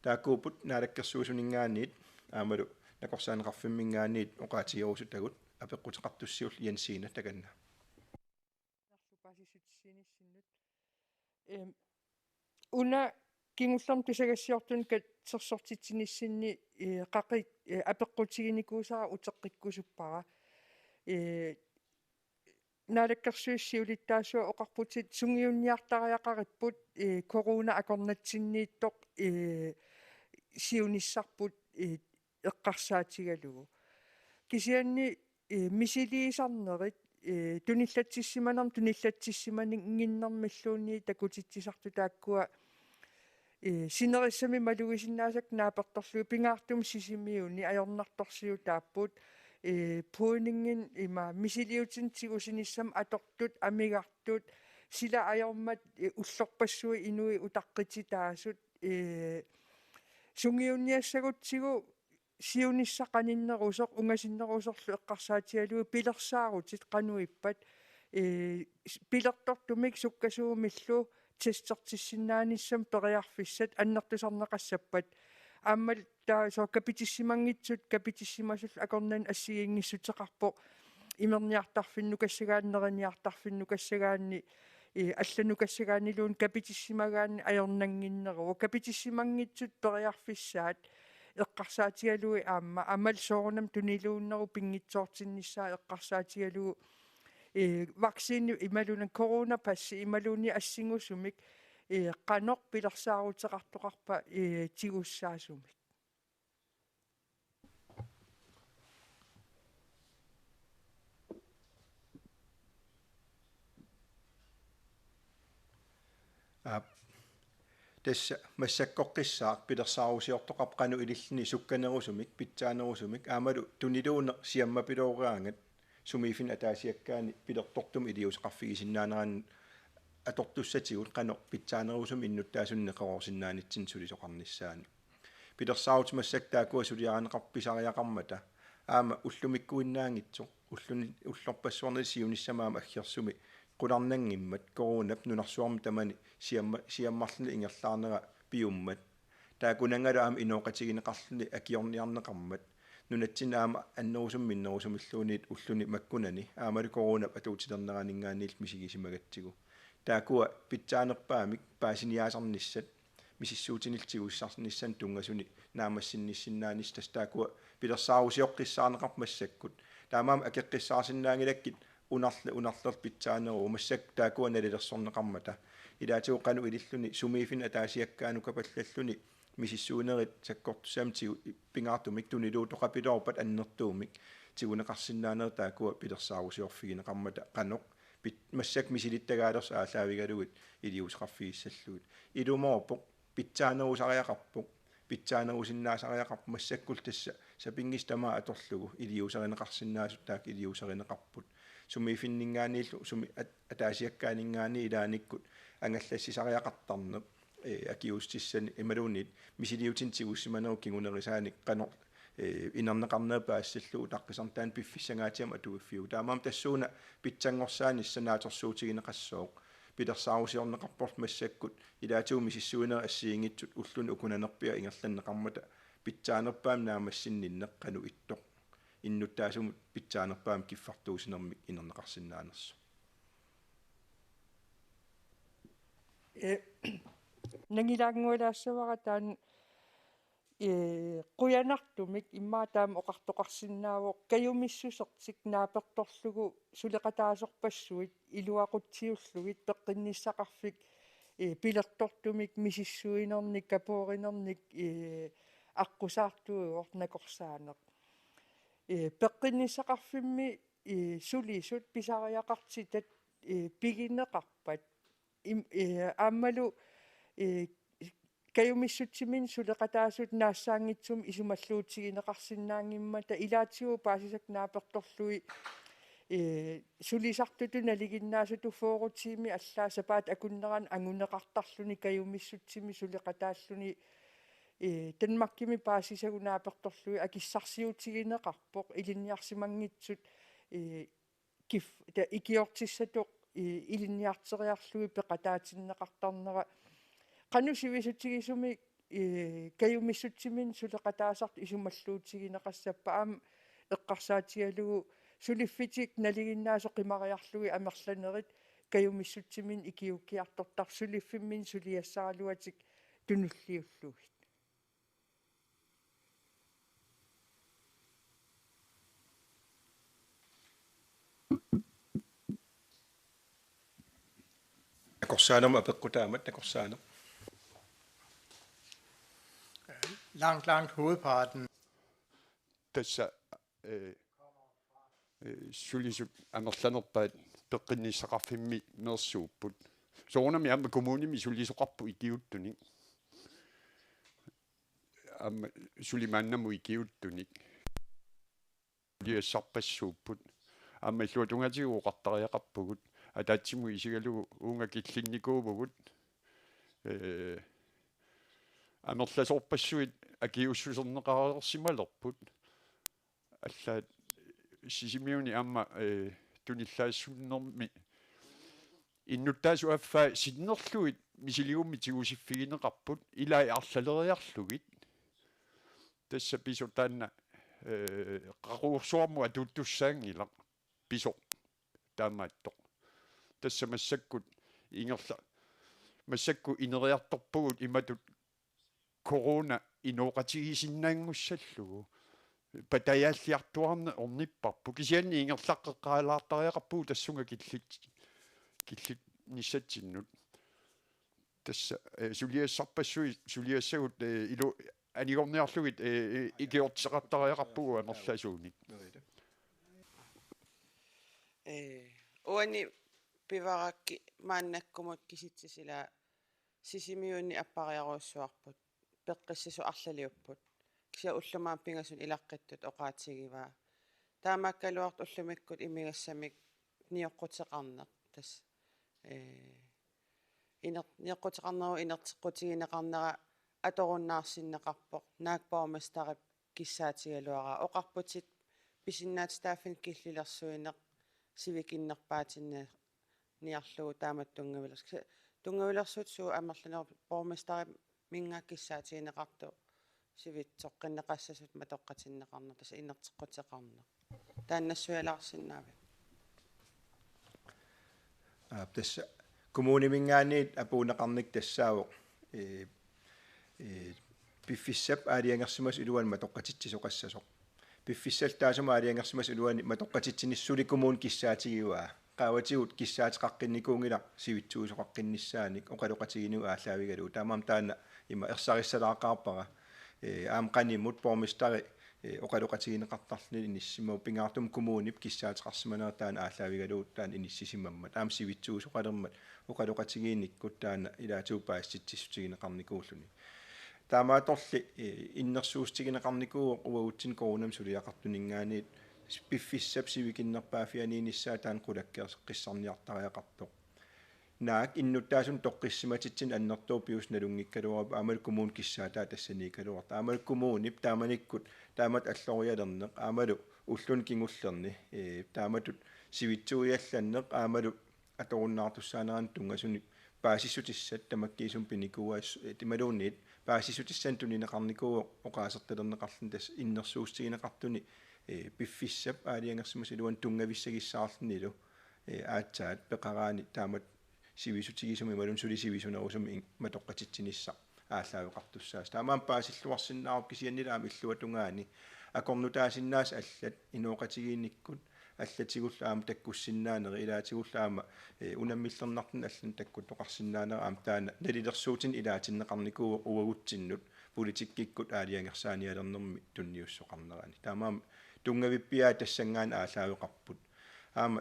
Taakkuupput Naalakkersuisuninngaanniit aammalu Nakorsaaneqarfimminngaanniit oqaatigerusutagut apeqquteqartussiullu Jensine takanna. Paasissutissinissinnut. Ehm, una kingullermik tusagassiortunut katersortitsinissinni, eh, qaqi-, eh, apeqqutiginikuusara uteqqikkusuppara. Eh, Naalakkersuisut siulittaasuat oqarputit sungiunniartariaqaripput, eh, corona akornatsinniittoq, eh, siunissarput, eh, eqqarsaatigalugu. Kisianni, eh, misiliisarnerit, eh, tunillatsissimanermut tunillatsissimannginnermilluunniit takutitsisartut taakkua, eh, sinerissami malugisinnaasakka naapertorlugit pingaartumik Sisimiuni ajornartorsiutaapput, eh, Pudingi ima misiliutinik tigusinissamut atortut, amigartut, sila ajormat, eh, ullorpassuit inuit utaqqititaasut, eh, sungiunniassagutsigu siunissaq qaninnerusoq, ungasinnerusorlu eqqarsaatigalugu pilersaarutit qanoq ippat, eh, s-, pilertortumik sukkasuumillu testertissinnaanissamut periarfissat annertusarneqassappat. Aammalu taava soorlu kapitissimanngitsut, kapitissimasullu akornanni assigiinngissuteqarpoq, imerniartarfinnukassagaanni, neriniartarfinnukassagaanni, eh, allanukassagaanniluunniit kapitissimagaanni ajornannginneruvoq. Kapitissimanngitsut periarfissaat eqqarsaatigalugit aamma, aammalu soorunami tuniluunnerup pinngitsoortinnissaa eqqarsaatigalugu, eh, vaccine imaluunniit coronapassi imaluunniit assingusumik, eh, qanoq pilersaaruteqartoqarpa, eh, tigussaasumik. Aap. Tassa massakkoqqissaaq pilersaarusiortoqarpoq qanoq ililluni sukkanerusumik, pitsaanerusumik, aammalu tuniluunneq siammapilooraangat sumiiffinni ataasiakkaani pilertortumik iliuuseqarfigisinnaaneranut atortussatigut qanoq pitsaanerusumik innuttaasunik neqeroorsinnaanitsinnut sulisoqarnissaanut. Pilersaarutit massakkut taakkua suliarineqarpoq pisariaqarmata. Aamma ullumikkuinnaanngitsoq, ulluni-, ullorpassuarni siunissami aamma aggersumi qularnanngimmat, coronap nunarsuarmi tamani siamma-, siammarluni ingerlaarnera piummat. Taakkunanngalu aamma inooqatigineqarluni akiorniarneqarmat. Nunatsinni aamma annerusumik minnerusumilluunniit ulluni makkunani aammalu coronap atuutilerneraninngaanniillu misigisimagatsigu. Taakkua pitsaanerpaamik paasiniaasarnissat, misissuutinillu tigusisarnissaannut tunngasunik naammassinnissinnaanissat, tassa taakkua pilersaarusioqqissaarneqarput massakkut. Taamaammat akeqqissaarsinnaanngilakkit unarli-, unarlerlu pitsaaneruvoq, massakkut taakkua nalilersorneqarmata. Ilaatigut qanoq ililluni sumiiffinni ataasiakkaanukapallalluni misissuinerit sakkortussamik tigu-, pingaartumik tuniluuttoqapiloorpat annertuumik tiguneqarsinnaanerit taakkua pilersaarusiorfigineqarmata qanoq pit-, massakkut misilittagaalersoq aallaavigalugit iliuuseqarfigissallugit. Ilumoorpoq, pitsaanerusariaqarpoq, pitsaanerusinnaasariaqarpoq, massakkullu tassa sapinngisaq tamaat atorlugu iliuuserineqarsinnaasut taakku iliuuserineqarput. Sumiiffinninngaanniillu sumi at-, ataasiakkaaninngaanniit ilaannikkut angallassisariaqartarneq, eh, akiuussutissani imaluunniit misiliutinik tigusimanerup kingunerisaanik qanoq, eh, inerneqarnera paasisallugu utaqqisarneq taanna piffissangaatsiamik atuiffiuvoq. Taamaammat tassuuna pitsanngorsaanissaa naatsorsuutigineqassooq. Pilersaarusiorneqarporlu massakkut ilaatigut misissuinerit assigiinngitsut ulluni ukunanerpiaq ingerlanneqarmata pitsaanerpaamik naammassinninneq qanoq ittoq. Innuttaasumut pitsaanerpaamik kiffartuussinermik inerneqarsinnaanersoq. Eh, nangilaanngualaassavara taanna, eh, qujanartumik immaqa taama oqartoqarsinnaavoq kajumissusertik naapertorlugu suleqataasorpassuit iluaqutsiullugit peqqinnissaqarfik, eh, pilertortumik misissuinernik kapoorinernik, eh, aqqusaartuuvoq nakorsaaneq. Eh, peqqinnissaqarfimmi, eh, sulisut pisariaqartitat, eh, pigineqarpat. Im-, eh, aammalu, eh, kajumissutsiminnik suleqataasut naassaanngitsumik isumalluutigineqarsinnaanngimmata ilaatigut paasisakka naapertorlugit, eh, sulisartutut nalinginnaasutut fyrre tiimit allaat sapaatit akunneranni anguneqartarluni kajumissutsimik suleqataalluni, eh, Danmarkimi paasisagut naapertorlugit akissarsiutigineqarpoq ilinniarsimanngitsut, eh, kif-, ta-, ikiortissatut, eh, ilinniarteriarlugit peqataatinneqartarnera. Qanoq sivisutigisumik, eh, kajumissutsiminnik suleqataasartut isumalluutigineqassappat aamma eqqarsaatigalugu suliffitik nalinginnaasoq qimariarlugit amerlanerit kajumissutsiminnik ikiuukkiartortartut suliffimminni suliassaraluatik tunulliullugit. Korsaanermut apeqqutaavat, Korsaaneq. Langt, langt hovedparten. Tassa, eh, eh, sulisut amerlanerpaat peqqinnissaqarfimmi meersuupput. Soorunami aamma kommunimi sulisoqarput ikiuuttunik. Aamma suli maannamut ikiuuttunik. Suliassarpassuupput. Aamma illuatungaatigut oqartariaqarpugut. Ataatsimut isigalugu uunga killinnikuuvugut. Eh, amerlasoorpassuit akiuussuserneqareersimalerput. Allaat Sisimiuni aamma, eh, tunillaassunnermi innuttaasut affaa sinnerlugit misiligummik tigusiffigineqarput, ilai arlaleriarlugit. Tassa pisoq taanna, eh, qaqugorsuarmut atuuttussaanngilaq, pisoq taamaattoq. Tassa massakkut ingerla-, massakkut ineriartorpugut imatut corona inooqatigisinnaanngussallugu. Patajaalliartuaarneq ornipparput. Kisianni ingerlaqqeqqaalaartariaqarpugut tassunga killit-, killinnissatsinnut. Tassa, eh, suliassarpassuit, suliassagut, eh, ilu-, anigorniarlugit, eh, eh, ikiorteqartariaqarpugut amerlasuunik. Eh, uani pivarakkit maannakkumut kisitsisit ila Sisimiuni appariarujussuarput, peqqissasoq arlaliupput. Kisianni ulloq maanna pingasuni ilaqqittut oqaatigivaa. Taamaakkaluartoq ullumikkut imigassamik nioqquteqarneq. Tassa, eh, iner-, nioqquteqarnerup inerteqqutigineqarnera atorunnaarsinneqarpoq. Naak borgmesterip kissaatigaluaraa. Oqarputit pisinnaatitaaffimmi killilersuineq sivikinnerpaatinniarlugu taamatut tunngavilersuut. Tunngavilersuut suut amerlanerup borgmesteriminngaanniit kissaatigineqartut sivitsoqqinneqassasut matoqqatinneqarneq, tassa inerteqquteqarneq. Taanna nassuialaarsinnaavit? Aap, tassa kommuniminngaanniit apuunneqarneq tassaavoq, ee, ee, piffissap aalajangersimasut iluanni matoqqatitsisoqassasoq. Piffissallu taassuma aalajangersimasut iluanni matoqqatitsinissaq suli kommuni kissaatigivaa. Qaavatigut kissaateqaqqinnikuunngilaq sivitsuusoqaqqinnissaanik oqaloqatigiinnikkut aallaavigalugu. Taamaammat taanna ima ersarissalaaqaarpara. Ee, aamma qanimut borgmesteri, ee, oqaloqatigineqartarluni inissisimavoq, pingaartumik kommunip kissaateqarsimanerat taanna aallaavigalugu taanna inissisimammat. Aamma sivitsuusoqalermat oqaloqatigiinnikkut taanna ilaatigut paasissutissutigineqarnikuulluni. Taamaattorli, eh, innersuussutigineqarnikuuvoq uagutsinnut coronamik suliaqartuninngaanniit piffissap sivikinnerpaaffianiinnissaa taanna qulakkeeqqissarniartariaqartoq. Naak innuttaasunut toqqissimatitsineq annertooq piusumik nalunngikkaluarpat aammalu kommunip kissaataa tassaniikkaluartoq. Aammalu kommunip taamanikkut taamatut allorialerneq aammalu ulluni kingullerni, eh, taamatut sivitsuiallanneq aammalu atorunnaartussaanerannut tunngasunik paasissutissat tamakkiisumik pinikuuaat, imaluunniit paasissutissanik tunineqarnikuuvoq oqaasertalerneqarluni tassa innersuussutigineqartuni, ee, piffissap aalajangersimasut iluanni tunngavissagissaarlunilu, ee, aatsaat peqaraanni taamatut sivisutigisumik imaluunniit suli sivisunerusumik in-, matoqqatitsinissaq aallaaveqartussaasoq. Taamaammat paasilluarsinnaavoq, kisiannili aamma illuatungaani akornutaasinnaasut allat inooqatigiinnikkut allatigullu aamma takkussinnaanerat, ilaatigullu aamma, eh, unammillernartunik allanut takkuttoqarsinnaanerat aamma taanna nalilersuutinik ilaatinneqarnikuuvoq uagutsinnut politikkikkut aalajangersaanialernermi tunniussoqarnerani. Taamaammat tunngavippiaat tassanngaannaq aallaaveqarput. Aamma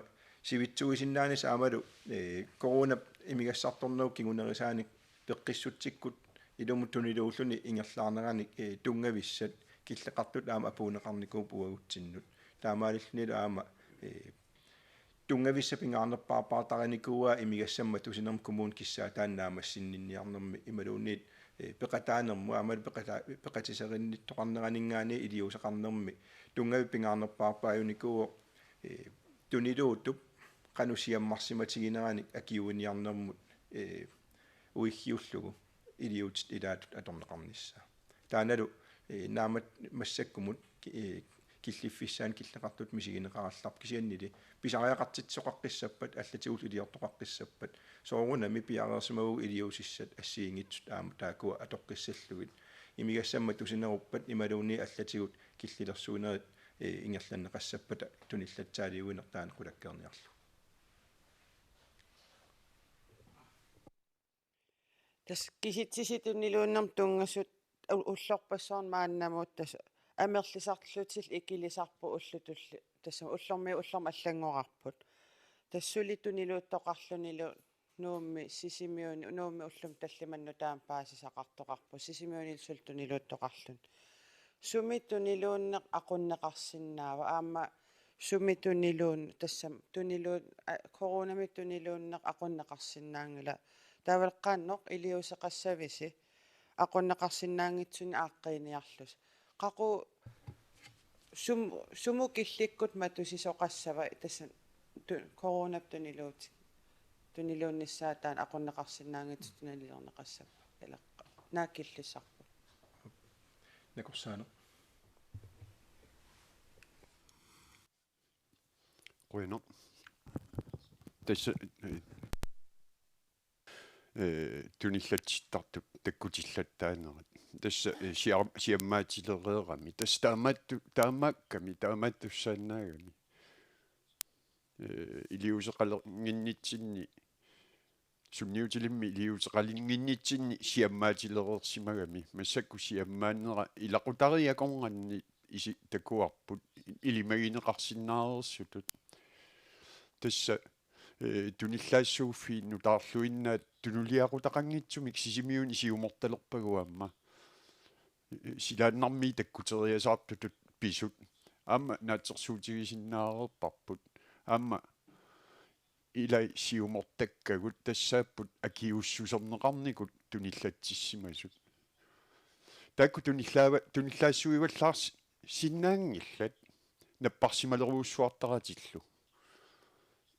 sivitsuisinnaanissaa aammalu, eh, coronap imigassartornerup kingunerisaanik peqqissutsikkut ilumut tuniluulluni ingerlaarneranik, eh, tunngavissat killeqartut aamma apuunneqarnikuupput uagutsinnut. Taamaalillunilu aamma, eh, tunngavissat pingaarnerpaarpaartarinikuuaat imigassamik matusinermut kommunip kissaataanut naammassinninniarnermi imaluunniit, eh, peqataanermut aammalu peqata-, peqatiserinnittoqarneraninngaanniit iliuuseqarnermi tunngavik pingaarnerpaarpaajunikuuvoq, eh, tuniluuttup qanoq siammarsimatigineranik akiuiniarnermut, eh, uiggiullugu iliuutsit ilaatut atorneqarnissaa. Taannalu, eh, naammat massakkumut ki-, eh, killiffissaani killeqartutut misigineqarallarpoq, kisiannili pisariaqartitsisoqaqqissappat allatigullu iliortoqaqqissappat soorunami piareersimavugut iliuusissat assigiinngitsut aamma taakkua atoqqissallugit. Imigassamik matusineruppat imaluunniit allatigut killilersuinerit, eh, ingerlanneqassappata tunillatsaaliuineq taanna qulakkeerniarlugu. Tassa kisitsisitut tuniluunnermut tunngasut u-, ullorpassuarni maannamut tassa amerlisarlutillu ikilisarput ullutulli, tassa ullormiit ullormut allanngorarput. Tassa suli tuniluuttoqarlunilu Nuummi Sisimiuni, Nuummi ullumi tallimanut taama paasisaqartoqarpoq, Sisimiunillu suli tuniluuttoqarluni. Sumi tuniluunneq aqunneqarsinnaava, aamma sumi tuniluun-, tassami tuniluun-, a, coronami tuniluunneq aqunneqarsinnaanngila. Taavallaqqaannaq iliuuseqassavisi aqunneqarsinnaanngitsunik aaqqiiniarlusi. Qaqugu sum-, sumut killikkut matusisoqassava tassa tu-, coronap tuniluut-, tuniluunnissaa taanna aqunneqarsinnaanngitsoq tuniluunneqassava? Ilaqqa. Naak killissarput? Nakorsaaneq. Qujanaq. Tassa, eh, eh, tunillatsittartut takkutillattaanerat. Tassa, eh, siar-, siammaatilereerami. Tassa taamaattu-, taamaakkami, taamaattussaannaagami. Eh, iliuuseqalernginnitsinni, sunniutilimmi iliuuseqalernginnitsinni siammaatilereersimagami. Massakkut siammaanera ilaqutariit akornanni isi-, takuarput ilimagineqarsinnaareersutut. Tassa, eh, tunillaassuuffii nutaarluinnaat tunuliaqutaqanngitsumik Sisimiuni siumortalerpagut aamma. Eh, silaannarmik takkuteriasaartutut pisut. Aamma naatsorsuutigisinnaareerparput. Aamma ilai siumortakkagut tassaapput akiuussuserneqarnikut tunillatsissimasut. Taakku tunillaava-, tunillaassuivallaarsinnaanngillat napparsimalerujussuartaratillu.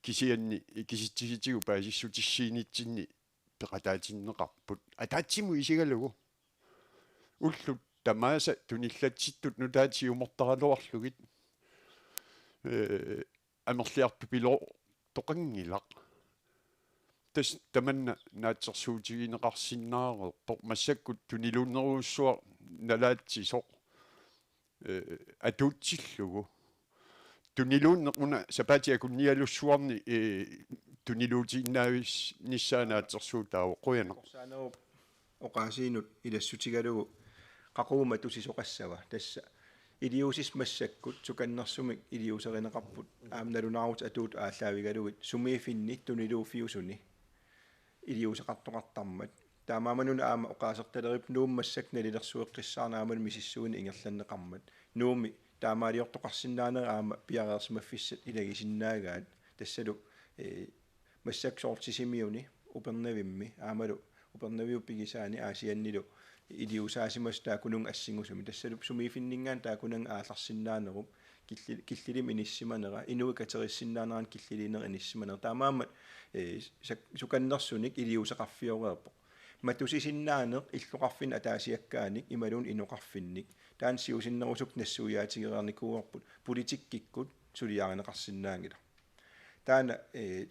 Kisianni kisitsisitigut paasissutissiinitsinni peqataatinneqarput. Ataatsimut isigalugu. Ullut tamaasa tunillatsittut nutaat siumortaraluarlugit, eh, amerliartupiloortoqanngilaq. Tassa tamanna naatsorsuutigineqarsinnaareerpoq, massakkut tuniluunnerujussuaq nalaatsisoq, eh, atuutsillugu. Tuniluunneq una sapaatip akunnialussuarni, eh, tuniluutiinnaavissaa naatsorsuutaavoq. Qujanaq. Nakorsaanerup oqaasiinut ilassutigalugu qaqugu matusisoqassava? Tassa iliuusissat massakkut sukannersumik iliuuserineqarput, aamma nalunaarutit atuuttut aallaavigalugit sumiiffinni tuniluuffiusuni iliuuseqartoqartarmat. Taamaammat una aamma oqaasertalerippoq Nuummi massakkut nalilersueqqissaarneq aammalu misissuineq ingerlanneqarmat. Nuummi taamaaliortoqarsinnaanerit aamma piareersimaffissat ilagisinnaagaat. Tassalu, eh, massakkut soorlu Sisimiuni, Upernavimmi, aammalu Upernaviup pigisaani Aasiannilu iliuusaasimasut taakkununnga assingusumik. Tassalu sumiiffinninngaanniit taakkununnga aallarsinnaanerup killi-, killilimmik inissisimanera, inuit katerisinnaanerannik killiliineq inissisimanera. Taamaammat, eh, sak-, sukannersunik iliuuseqarfioreerpoq. Matusisinnaaneq illoqarfinni ataasiakkaanik imaluunniit inoqarfinnik. Taanna siusinnerusukkut nassuiaatigereernikuuarput, politikkikkut suliarineqarsinnaanngilaq. Taanna, eh,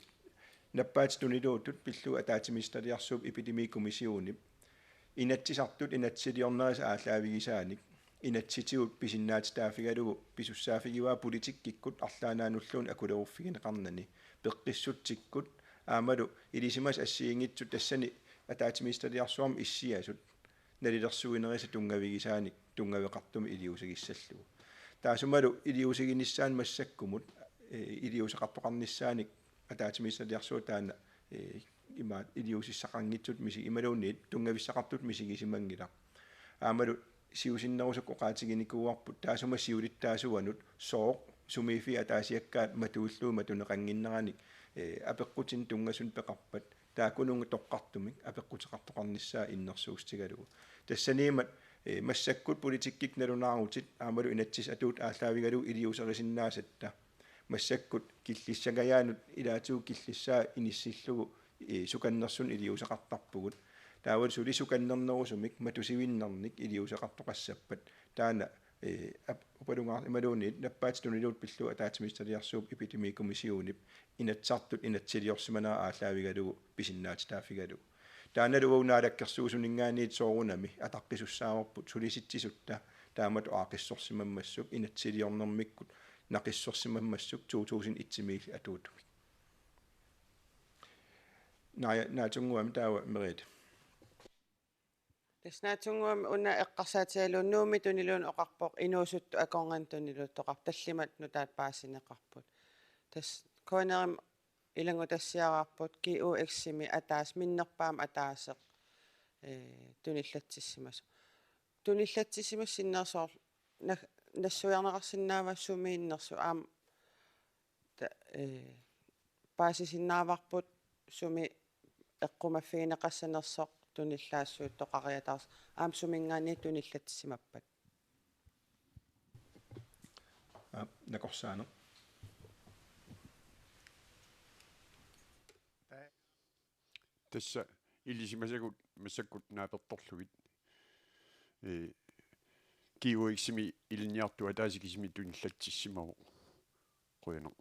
nappaatit tuniluutut pillugu ataatsimiititaliarsuup epidemikommissionip Inatsisartut inatsisiliornerisa aallaavigisaanik inatsisitigut pisinnaatitaaffigalugu pisussaaffigivaa politikkikkut arlaannaanulluunniit akuleruffigineqarnani, peqqissutsikkut aammalu ilisimasat assigiinngitsut tassani ataatsimiititaliarsuarmi issiasut nalilersuinerisa tunngavigisaanik tunngaveqartumik iliuusigissallugu. Taassumalu iliuusiginissaanut massakkumut, eh, iliuuseqartoqarnissaanik ataatsimiititaliarsuaq taanna, eh, imaat iliuusissaqanngitsutut misi-, imaluunniit tunngavissaqartutut misigisimanngilaq. Aammalu siusinnerusukkut oqaatiginikuuarput taassuma siulittaasuanut sooq sumiiffiit ataasiakkaat matuillugit matuneqannginneranik, eh, apeqqutinik tunngasunik peqarpat taakkununnga toqqartumik apeqquteqartoqarnissaa innersuussutigalugu. Tassaniimmat, eh, massakkut politikkikkut nalunaarutit aammalu inatsisissatut aallaavigalugu iliuuserisinnaasatta. Massakkut killissangajaanut ilaatigut killissaa inissillugu, eh, sukannersunik iliuuseqartarpugut. Taavalu suli sukannernerusumik matusivinnernik iliuuseqartoqassappat. Taanna, eh, ap-, upalungaar-, imaluunniit nappaatit tuniluutut pillugu ataatsimiititaliarsuup epidemikommissionip Inatsisartut inatsisiliorsimanera aallaavigalugu pisinnaatitaaffigalugu. Taannalu uagut naalakkersuisuninngaanniit soorunami ataqqisussaagaluarput sulisitsisutta taamatut aaqqissorsimammassuk, inatsisiliornermikkut naqissorsimammassuk to tusind et-imiilli atuutumik. Naa-, naatsunnguamik taava Merete. Snatsunguam una eqqarsaatigalugu Nuummi tuniluunniit oqarpoq inuusuttut akornanni tuniluuttoqarpoq, tallimat nutaat paasineqarput. Tassa K N R-imi ilanngutassiaraarput G U X-imi ataaseq, minnerpaamik ataaseq, ee, tunillatsissimasoq. Tunillatsissimasut sinnersoor-, na-, nassuiarneqarsinnaava sumiinnersoq aamma ta-, ee, paasisinnaavarput sumi eqqumaffigineqassanersoq tunillaassuuttoqariataarsoq aamma suminngaanniit tunillatsisimappat. Aa, nakorsaaneq. Tassa ilisimasagut massakkut naapertorlugit. Ee, G U X-imi ilinniartut ataaseq kisimi tunillatsissimavoq. Qujanaq.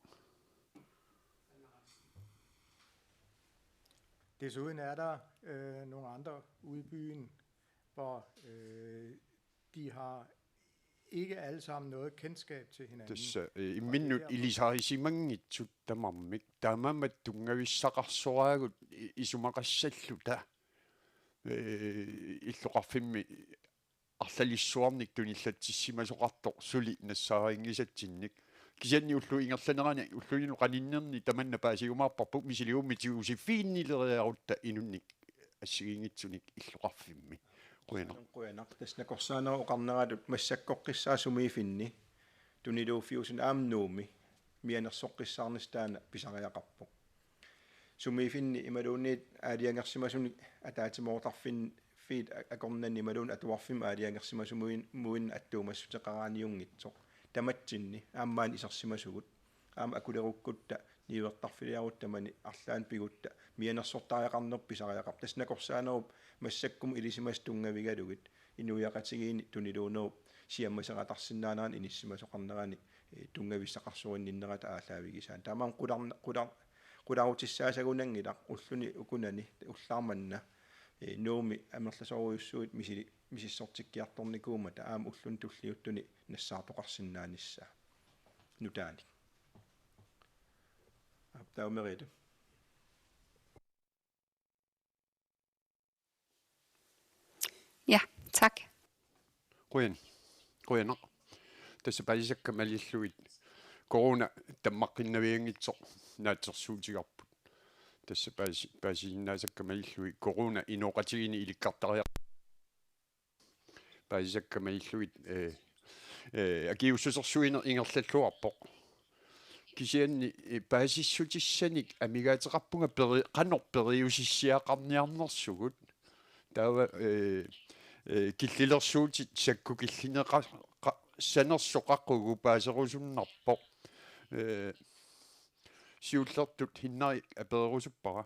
Desuden er der øh, nogle andre ude i byen, hvor øh, de har ikke alle sammen noget kendskab til hinanden. Tassa, eh, imminnut ilisarisimanngitsut tamarmik. Taamaammat tunngavissaqarsoraagut i-, isumaqassalluta. Eh, illoqarfimmi arlalissuarnik tunillatsissimasoqartoq suli nassaarinngisatsinnik. Kisianni ullup ingerlanerani, ulluinnarni qaninnerni tamanna paasiumaarparput, misiliummi tigusiffiginnileriarutta inunnik assigiinngitsunik illoqarfimmi. Qujanaq. Qujanaq. Tassa nakorsaanerup oqarneratut massakkoqqissaaq sumiiffinni tuniluuffiusuni aamma Nuummi mianersoqqissaarnissaq taanna pisariaqarpoq. Sumiiffinni imaluunniit aalajangersimasunik ataatsimoortarfin-, fiit a-, akornanni imaluunniit atuarfimmi aalajangersimasumuin-, -muinnaq attuumassuteqaraaniunngitsoq. Tamatsinni aamma maani isersimasugut. Aamma akulerukkutta niuertarfiliarutta tamanit arlaannik pigutta mianersortariaqarneq pisariaqarpoq. Tassa nakorsaanerup massakkumut ilisimasat tunngavigalugit inuiaqatigiinni tuniluunerup siammaseratarsinnaanerani inissisimasoqarnerani, eh, tunngavissaqarsorinninnerata aallaavigisaannik. Taamaammat qularna-, qular-, qularutissaasagunanngilaq ulluni ukunani ullaarmanna, eh, Nuummi amerlasoorujussuit misili-, misissortikkiartornikuummata aamma ulluni tulliuttuni nassaartoqarsinnaanissaa nutaanik. Aap, taava Merete. Ja, tak. Qujan-, qujanaq. Tassa paasisakka malillugit corona tammaqqinnavianngitsoq naatsorsuutigaarput. Tassa paasi-, paasisinnaasakka malillugit corona inooqatigiinni ilikkartariaq-, paasisakka malillugit, eh, eh, akiuussusersuineq ingerlalluarpoq. Kisianni, eh, paasissutissanik amigaateqarpunga peri-, qanoq periusissiaqarniarnersugut. Taava, eh, eh, killilersuutit sakkukillineqa-, qa-, -ssanersoq qaqugu paaserusunnarpoq. Eh, siullertut Hinnarik apererusuppara.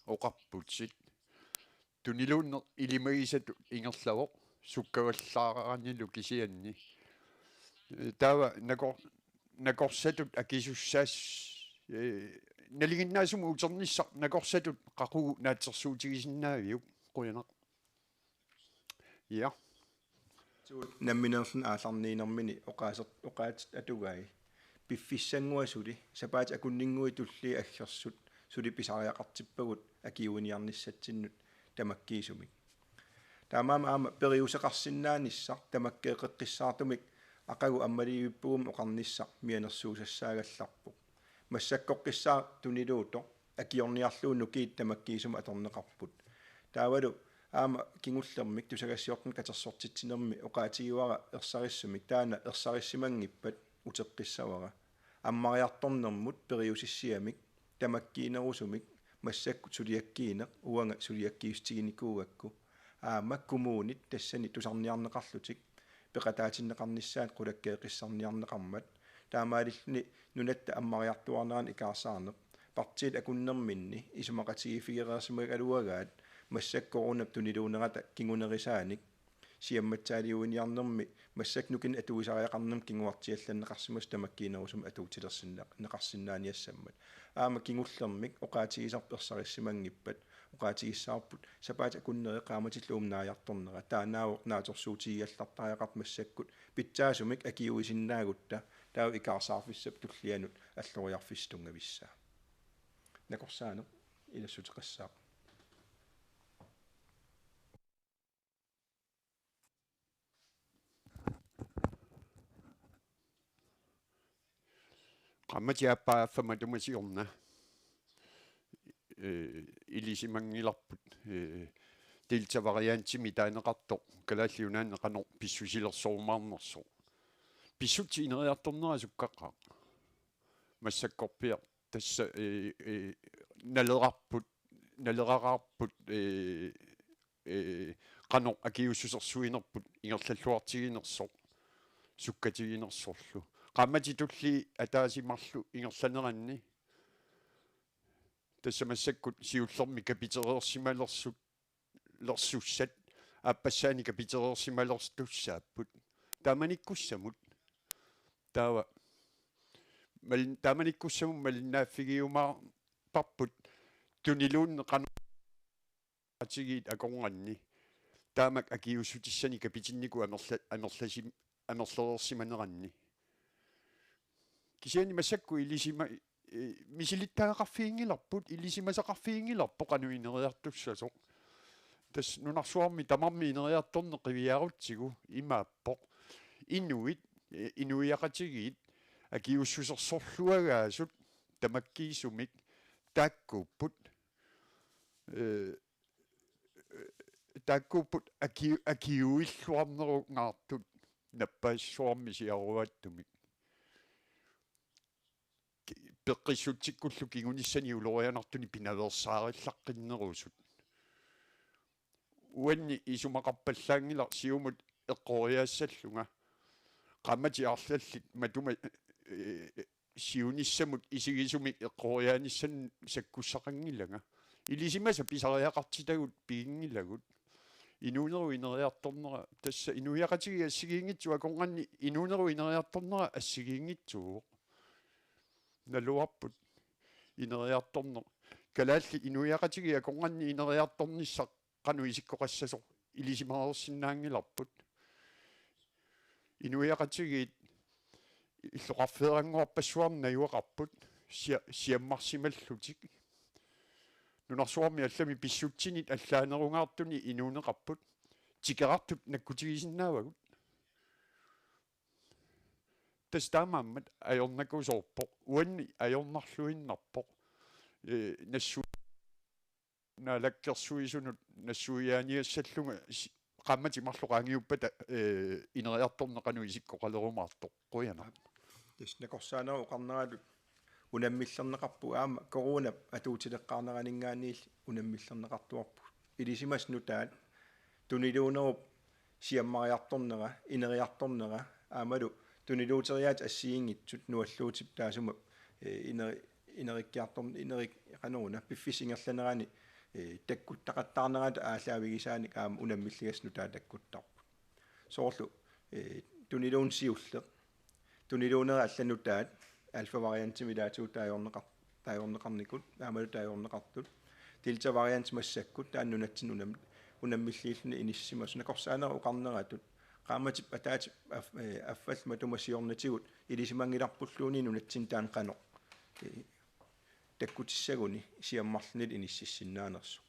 Oqarputit. Tuniluunneq ilimagisatut ingerlavoq, sukkavallaaranilu kisianni. Eh, taava nakor-, nakorsatut akisussaas-, eh, nalinginnaasumik uternissaq nakorsatut qaqugu naatsorsuutigisinnaaviuk? Qujanaq. Ja. Suut nammineerluni aallarniinermini oqaaser-, oqaatsit atugai. Piffissannguaq suli, sapaatip akunninnguit tulliit aggersut, suli pisariaqartippagut akiuiniarnissatsinnut tamakkiisumik. Taamaammat aamma periuseqarsinnaanissaq tamakkeeqqissaartumik aqagu ammalivippugut oqarnissaq mianersuussaagaluarpoq. Massakkoqqissaaq tuniluuttoq akiorniarlugu nukiit tamakkiisumik atorneqarput. Taavalu aamma kingullermik tusagassiortunik katersortitsinermi oqaatigivara ersarissumik, taanna ersarissimanngippat uteqqissavara. Ammariartornermut periusissiamik tamakkiinerusumik massakkut suliakkiineq uanga suliakkiissutiginikuugakku. Aamma kommunit tassani tusarniarneqarlutik peqataatinneqarnissaat qulakkeeqqissaarniarneqarmat. Taamaalilluni nunatta ammariartuaarnerani ikaarsaarneq. Partiit akunnerminni isumaqatigiiffigereersimagaluagaat massakkut coronap tuniluunerata kingunerisaanik siammatsaaliuiniarnermi massakkut nukinnik atuisariaqarnermut kinguartiallanneqarsimasut tamakkiinerusumik atuutilersinneq-, -neqarsinnaaniassammat. Aamma kingullermik oqaatigisarput ersarissimanngippat, oqaatigissavarput sapaatip akunneri qaammatilluunniit naajartornera, taannaavoq naatsorsuutigigallartariaqartoq massakkut pitsaasumik akiuisinnaagutta, taava ikaarsaarfissap tullianut alloriarfissap tunngavissaa. Nakorsaaneq ilassuteqassaaq. Qaammatit aappaa affaa matuma siorna, eh, ilisimanngilarput, eh, Delta variantimik taaneqartoq Kalaallit Nunaanni qanoq pissusilersorumaarnersoq. Pissutsit ineriartornerat sukkaqqaaq. Massakkorpiaq tassa, eh, eh, nalerarput, naleraraarput, eh, eh, qanoq akiuussusersuinerput ingerlalluartiginersoq, sukkatiginersorlu. Qaammatip tulliit ataaseq marluk ingerlaneranni tassa massakkut siullermik kapitereersimalersut, lersussat aappassaanik kapitereersimalertussaapput. Taamanikkussamut. Taava mal-, taamanikkussamut malinnaaffigiumaarparput tuniluunneq qanoq atigiit akornanni. Taamak akiuussutissanik kapitinnikut amerla-, amerlasim-, amerlereersimaneranni. Kisianni massakkut ilisima-, eh, misilittagaqarfiginngilarput, ilisimasaqarfiginngilarput qanoq ineriartussasoq. Tassa nunarsuarmi tamarmi ineriartorneq qiviarutsigu imaappoq. Inuit, eh, inuiaqatigiit akiuussusersorluagaasut tamakkiisumik taakkuupput, eh, taakkuupput aki-, akiuilluarnerungaartut nappaassuarmi siaruaattumik. Ki-, peqqissutsikkullu kingunissanik ulorianartunik pinaveersaarillaqqinnerusut. Uanni isumaqarpallaanngilaq siumut eqqoriaassallunga. Qaammatit arlallit matuma, eh, siunissamut isigisumik eqqoriaanissamut sakkussaqanngilanga. Ilisimasat pisariaqartitagut piginngilagut. Inuunerup ineriartornera, tassa inuiaqatigiit assigiinngitsut akornanni inuunerup ineriartornera assigiinngitsuuvoq. Naluarput ineriartorneq. Kalaallit inuiaqatigiit akornanni ineriartornissaq qanoq isikkoqassasoq ilisimareersinnaanngilarput. Inuiaqatigiit illoqarfeerannguarpassuarnik najugaqarput sia-, siammarsimallutik. Nunarsuarmi allami pissutsinit allaanerungaartunik inuuneqarput. Tikerartut nakkutigisinnaavagut. Tassa taamaammat ajornakusoorpoq. Uanni ajornarluinnarpoq. Eh, nassu-, naalakkersuisunut nassuiaaniassallunga si-, qaammatit marluk qaangiuppata, eh, ineriartorneq qanoq isikkoqalerumaartoq. Qujanaq. Tassa nakorsaanerup oqarneratut unammillerneqarpoq aamma coronap atuutileqqaarneraninngaanniilli unammillerneqartuarpugut. Ilisimasat nutaat tuniluunerup siammariartornera, ineriartornera, aammalu tuniluuteriaatsit assigiinngitsut nualluutip taassuma, eh, ineri-, inerikkiartorn-, inerik-, qanoruna, piffissap ingerlanerani, eh, takkuttaqattaarnerata aallaavigisaanik aamma unammilligassat nutaat takkuttarput. Soorlu, eh, tuniluunneq siulleq, tuniluunerit allat nutaat alfa variantimik ilaatigut taagorneqar-, taagorneqarnikut, aammalu taagorneqartut. Delta variant massakkut taanna nunatsinni unam-, unammilliilluni inissisimasoq. Nakorsaanerup oqarneratut qaammatip ataatsip af-, eh, affallu matuma siornatigut ilisimanngilarpulluunniit nunatsinni taanna qanoq, eh, takkutissaguni siammarlunilu inississinnaanersoq.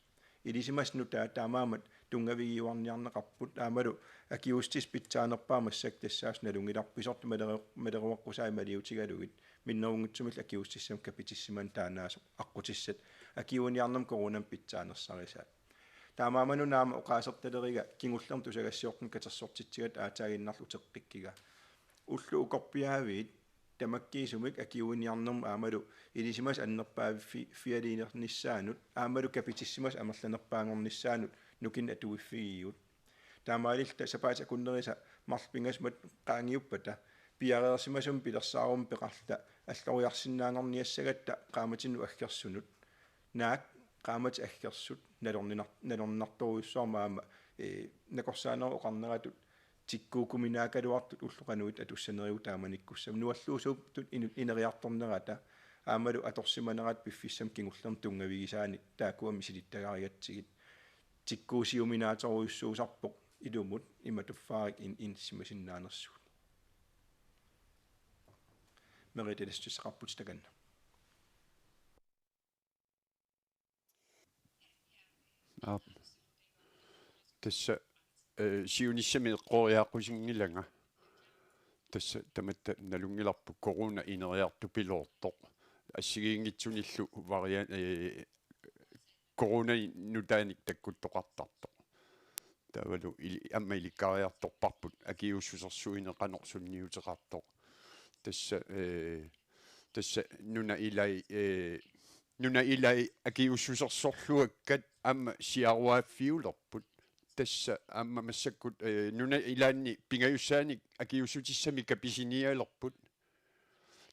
Ilisimasat nutaat taamaammat tunngavigiuarniarneqarput aammalu akiuussutissat pitsaanerpaat massakkut tassaasoq nalunngilarput, pisortat malere-, maleruaqqusaat maliutigalugit minnerunngitsumillu akiuussutissamik kapitissimaneq taannaasoq aqqutissat akiuiniarnermut coronamik pitsaanersarisaat. Taamaammat una aamma oqaasertaleriga kingullermik tusagassiortunik katersortitsigit aatsaaginnarlu uteqqikkiga. Ullut ukorpiaaviit tamakkiisumik akiuiniarnermut aammalu ilisimasat annerpaaffi-, fialiinernissaanut aammalu kapitissimasut amerlanerpaanngornissaannut nukinnik atuiffigivugut. Taamaalilluta sapaatip akunnerisa marluk pingasut qaangiuppata piareersimasumik pilersaarummik peqarluta alloriarsinnaanngorniassagatta qaammatinut aggersunut. Naak qaammatit aggersut nalorninar-, nalornartorujussuarmik aamma, eh, nakorsaanerup oqarneratut tikkuukkuminaagaluartut ullut qanoq ittut atussanerigut taamanikkussamik. Nualluusuupput inu-, ineriartornerata aammalu atorsimanerata piffissami kingullermi tunngavigisaani taakkua misilittagarigatsigit. Tikkuusiuminaatorujussuusarpoq ilumut imatut faarik in-, inissisimasinnaanersugut. Merete, ilaasortassaqarputit takanna. Aap. Tassa, eh, siunissami eqqoriaaqqusinngilanga. Tassa tamatta nalunngilarput corona ineriartupiloortoq. Assigiinngitsunillu varian-, eh, coronai nutaanik takkuttoqartartoq. Taavalu ili-, aamma ilikkariartorparput akiuussusersuineq qanoq sunniuteqartoq. Tassa, eh, tassa nunap ilai, eh, nunap ilai akiuussusersorluakkat aamma siaruaaffiulerput. Tassa aamma massakkut, eh, nunap ilaanni pingajussaanik akiuussutissamik kapisinialerput.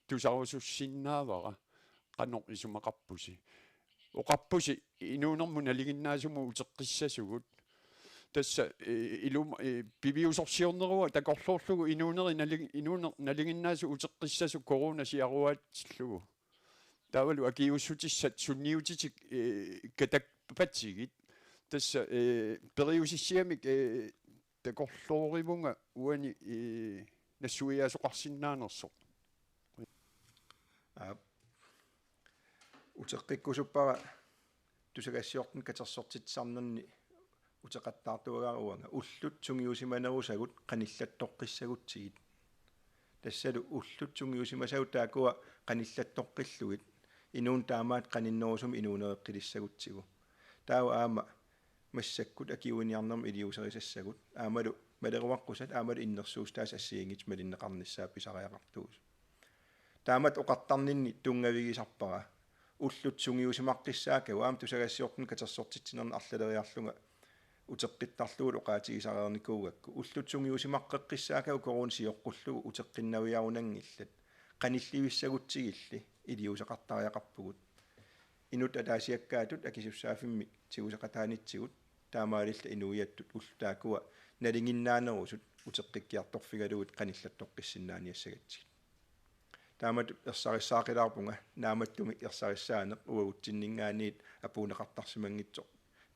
Tusarusussinnaavara, qanoq isumaqarpusi. Oqarpusi inuunermut nalinginnaasumut uteqqissasugut. Tassa, eh, ilum-, eh, piviusorsiorneruvoq takorloorlugu inuuneri nali-, inuuneq nalinginnaasut uteqqissasut corona siaruaatsillugu. Taavalu akiuussutissat sunniutitik, eh, katakpatigit. Tassa, eh, periusissiamik, eh, takorloorivunga uani, eh, nassuiaasoqarsinnaanersoq. Aap. Uteqqikkusuppara tusagassiortuni katersortitsisarnerni uteqattaartuagara uanga. Ullut sungiusimanerusagut qanillattoqqissagutsigit. Tassalu ullut sungiusimasagut taakkua qanillattoqqillugit inuuneq taamaat qaninnerusumik inuunereqqilissagutsigu. Taava aamma massakkut akiuiniarnermut iliuuserisassagut. Aammalu maleruaqqusat aammalu innersuussutaasut assigiinngitsut malinneqarnissaat pisariaqartuusut. Taamatut oqartarninni tunngavigisarpara. Ullut sungiusimaqqissaakkagut aamma tusagassiortuni katersortitsinerni arlaleriarlunga uteqqittarlugulu oqaatigisareernikuugakku. Ullut sungiusimaqqeqqissaakkagut corona sioqqullugu uteqqinnaviarunanngillat. Qanillivissagutsigilli iliuuseqartariaqarpugut. Inuttut ataasiakkaatut akisussaaffimmik tiguseqataanitsigut taamaalilluta inuiattut ullut taakkua nalinginnaanerusut uteqqikkiartorfigalugit qanillattoqqissinnaaniassagatsigit. Taamatut ersarissaaqilaarpunga naammattumik ersarissaaneq uagutsinninngaanniit apuunneqartarsimanngitsoq,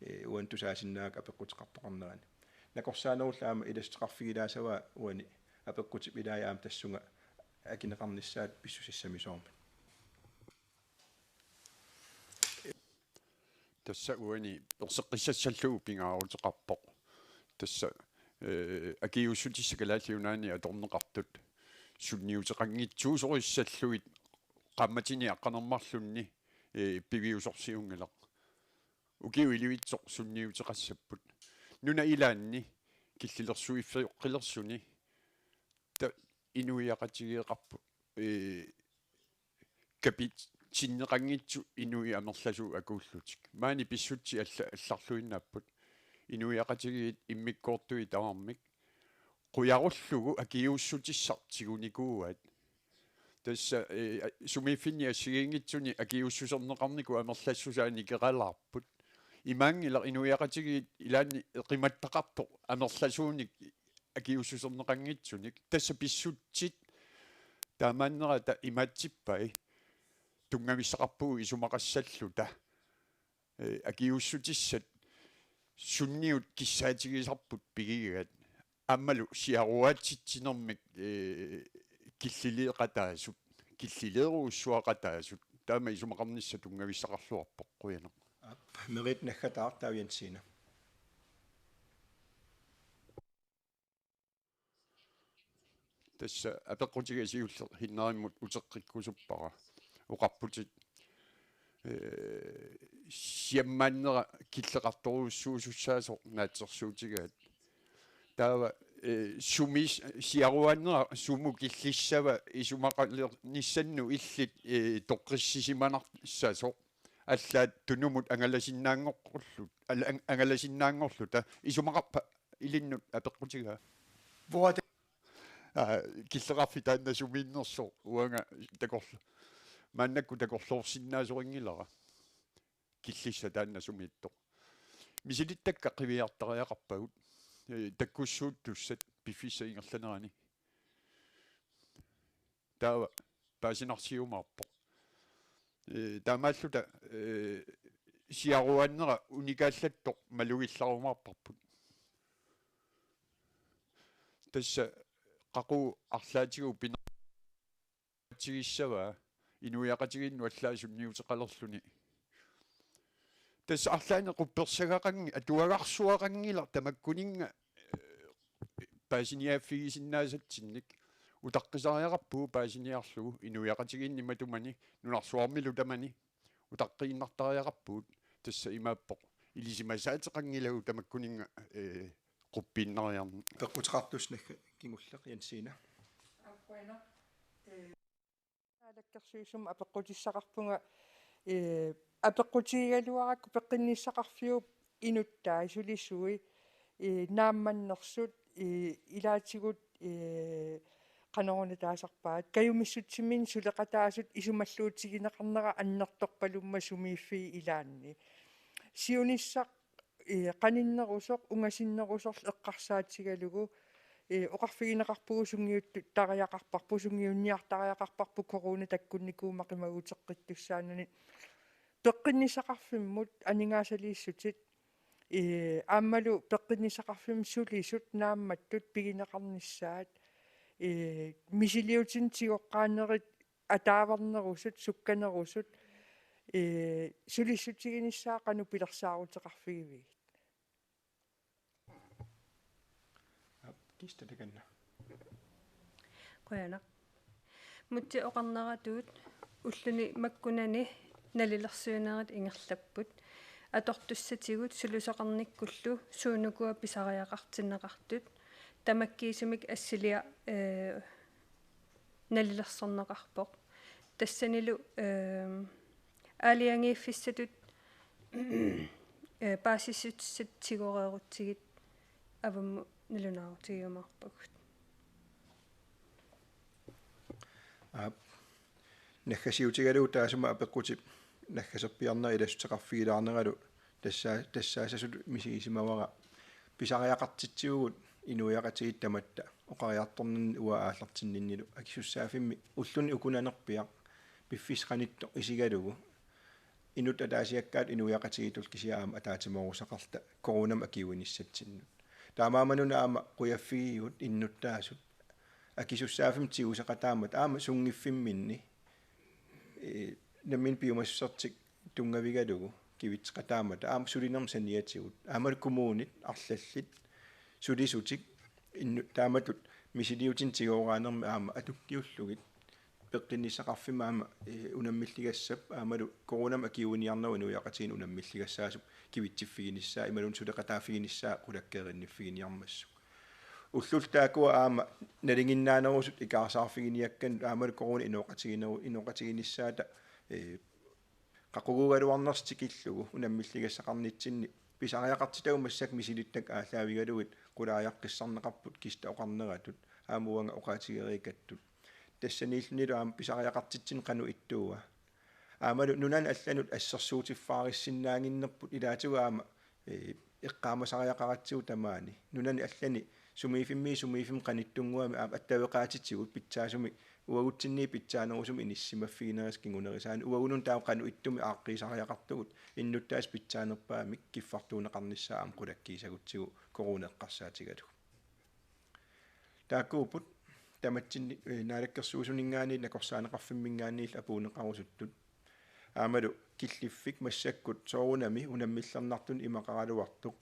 eh, uani tusaasinnaagakku apeqquteqartoqarnerani. Nakorsaanerullugu aamma ilassuteqarfigilaassavaa uani apeqqutip ilai aamma tassunga akineqarnissaat pissusissamisoormat. Tassa uani erseqqissassallugu pingaaruteqarpoq. Tassa, eh, akiuussutissat Kalaallit Nunaanni atorneqartut sunniuteqanngitsuusorissallugit qaammatini aqqaneq-marlunni, eh, piviusorsiunngilaq. Ukiut ilivitsoq sunniuteqassapput. Nunap ilaanni killilersuiffioqqilersuni ta-, inuiaqatigiiqarput, eh, kapitsinneqanngitsut inuit amerlasuut akuullutik. Maani pissutsit alla-, allarluinnaapput. Inuiaqatigiit immikkoortui tamarmik qujarullugu akiuussutissaq tigunikuuaat. Tassa, eh, sumiiffinni assigiinngitsuni akiuussuserneqarnikut amerlassusaa nikeralaarput. Imaanngilaq inuiaqatigiit ilaanni eqimattaqartoq amerlasuunik akiuussuserneqanngitsunik. Tassa pissutsit taamaannerata imaatsippai tunngavissaqarpugut isumaqassalluta. Eh, akiuussutissat sunniut kissaatigisarput pigigaat. Aammalu siaruaatsitsinermik, eh, killiliiqataasut, killiliirujussuaqataasut. Taama isumaqarnissaq tunngavissaqarluarpoq, qujanaq. Aap, meriit naggataartaaq Jensina. Tassa apeqqutiga siulleq Hinnerimmut uteqqikkusuppara. Oqarputit, eh, siammaannera killeqartorujussuusussaasoq naatsorsuutigaat. Taava, eh, sumi siaruaannera sumut killissava isumaqalernissannut illit, eh, toqqissisimanarsasoq. Allaat tunumut angalasinnaanngorlu-, al-, ang-, angalasinnaanngorluta. Isumaqarpa ilinnut apeqqutigaa? Aa, killeqarfik taanna sumiinnersoq uanga takorlu-, maannakkut takorloorsinnaasorinngilara. Killissaq taanna sumiittoq. Misilittakka qiviartariaqarpagut. Eh, takkussuuttussat piffissap ingerlanerani. Taava paasinarsiumaarpoq. Eh, taamaalluta, eh, siaruaannera unikaallattoq malugillarumaarparput. Tassa qaqugu arlaatigut pineqatigissavaa inuiaqatigiinnut allaat sunniuteqalerluni. Tassa arlaannik quppersagaqanng-, atuagarsuaqanngilaq tamakkuninnga, eh, paasiniaaffigisinnaasatsinnit. utaqqisariaqarpugut paasiniarlugu inuiaqatigiinni matumani nunarsuarmilu tamani utaqqiinnartariaqarpugut. Tassa imaappoq ilisimasaateqanngilagut tamakkuninnga, ee, quppiinnariarneq. Peqquteqartussaq naggat kingulleq, Jensina. Aappaana, ee, Naalakkersuisumut apeqqutissaqarpunga, ee, apeqqutigigaluarakku peqqinnissaqarfiup inuttaasut sulisui, ee, naammannersut, ee, ilaatigut, ee, qanoruna taasarpaat, kajumissutsimini suleqataasut isumalluutigineqarnera annertorpalumma sumiiffiit ilaanni. Siunissaq, ee, qaninnerusoq, ungasinnerusorlu eqqarsaatigalugu, ee, oqarfigineqarpugut sungiuttariaqarparput, sungiunniartariaqarparput corona takkunnikuummat qimaguuteqqittussaanani. Peqqinnissaqarfimmut aningaasaliissutit, ee, aammalu peqqinnissaqarfimmut sulisut naammattut pigineqarnissaat, ee, misiliutinik tigoqqaanerit ataavarnerusut, sukkanerusut, ee, sulissutiginissaat qanoq pilersaaruteqarfigivigit? Aap, Kista, takanna. Qujanaq. Mutsi oqarneratut ulluni makkunani nalilersuinerit ingerlapput. Atortussatigut sulisoqarnikkullu suunukua pisariaqartinneqartut. Tamakkiisumik assiliaq, ee, nalilersorneqarpoq. Tassanilu, ee, aalajangiiffissatut, ee, paasissutissatut tigoreerutsigit avammut nalunaarutigiumaarpagut. Aap. Naggasiutigalugu taassuma apeqqutip naggaserpiarnera ilassuteqarfigilaarneralu tassaa-, tassaassasut misigisimavara. Pisariaqartitsivugut inuiaqatigiit tamatta oqariartorninni uanga aallartinninnilu. Akisussaaffimmi ulluni ukunanerpiaq piffissaq qanittoq isigalugu inuttut ataasiakkaatut inuiaqatigiittullu kisianni aamma ataatsimoorusaqarluta coronamut akiuinissatsinnut. Taamaammanuna aamma qujaffigigut innuttaasut akisussaaffimmik tiguseqataammata aamma sunngiffimminni, ee, nammineq piumassusertik tunngavigalugu kivitseqataammata aamma sulinermut saniatigut. Aammalu kommunit arlallit sulisutik innu-, taamatut misiliutinik tigoraanermi aamma atukkiullugit peqqinnissaqarfimmut aamma, ee, unammilligassap aammalu coronamut akiuiniarnerup inuiaqatigiinni unammilligassaasup kivitsiffiginissaa imaluunniit suleqataaffiginissaa qulakkeerinniffiginiarmassuk. Ullut taakkua aamma nalinginnaanerusut ikaarsaarfiginiakkanut aammalu corona inooqatigineru-, inooqatiginissaata, ee, qaquguugaluarnersoq tikillugu unammilligassaqarnitsinni pisariaqartitagut massakkut misilittakkat aallaavigalugit qulaajaqqissarneqarput Kista oqarneratut aamma uanga oqaatigereerakkit. Tassaniillunilu aamma pisariaqartitsineq qanoq ittuua. Aammalu nunanut allanut assersuutiffaarissinnaaginnerput ilaatigut aamma, ee, eqqaamasariaqaratsigu tamaani. Nunani allani sumiiffimmi sumiiffimmi qanittunnguami aamma attaveqaatitigut pitsaasumik uagutsinniit pitsaanerusumik inissisimaffiginerisa kingunerisaanut uagununa taava qanoq ittumik aaqqiisariaqartugut innuttaasut pitsaanerpaamik kiffartuunneqarnissaa aamma qulakkiissagutsigu corona eqqarsaatigalugu. Taakkuupput tamatsinni, ee, naalakkersuisuninngaanniit nakorsaaneqarfimminngaanniillu apuunneqarusuttut. Aammalu killiffik massakkut soorunami unammillernartunik imaqaraluartoq.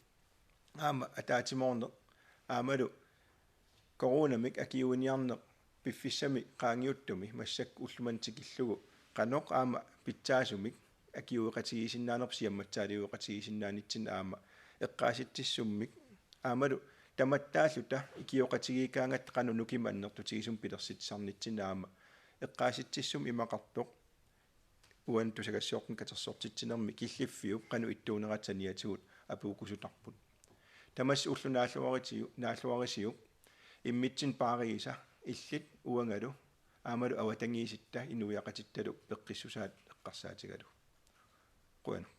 Aamma ataatsimoorneq. Aammalu coronamik akiuiniarneq piffissami qaangiuttumi massakkut ullumimut tikillugu qanoq aamma pitsaasumik akiueqatigiissinnaanerput siammatsaaliueqatigiissinnaanitsinni aamma eqqaasitsissummik aammalu tamattaalluta ikioqatigiikkaangatta qanoq nukimik annertutigisumik pilersitsisarnitsinni aamma eqqaasitsissummik imaqartoq uani tusagassiortunut katersortitsinermi killiffiup qanoq ittuunerata saniatigut apuukkusutarput. Tamassi ulloq naalluarisiu-, naalluarisiuk immitsinnut paariisa illit uangalu aammalu avatangiisitta inuiaqatittalu peqqissusaat eqqarsaatigalugu. Qujanaq.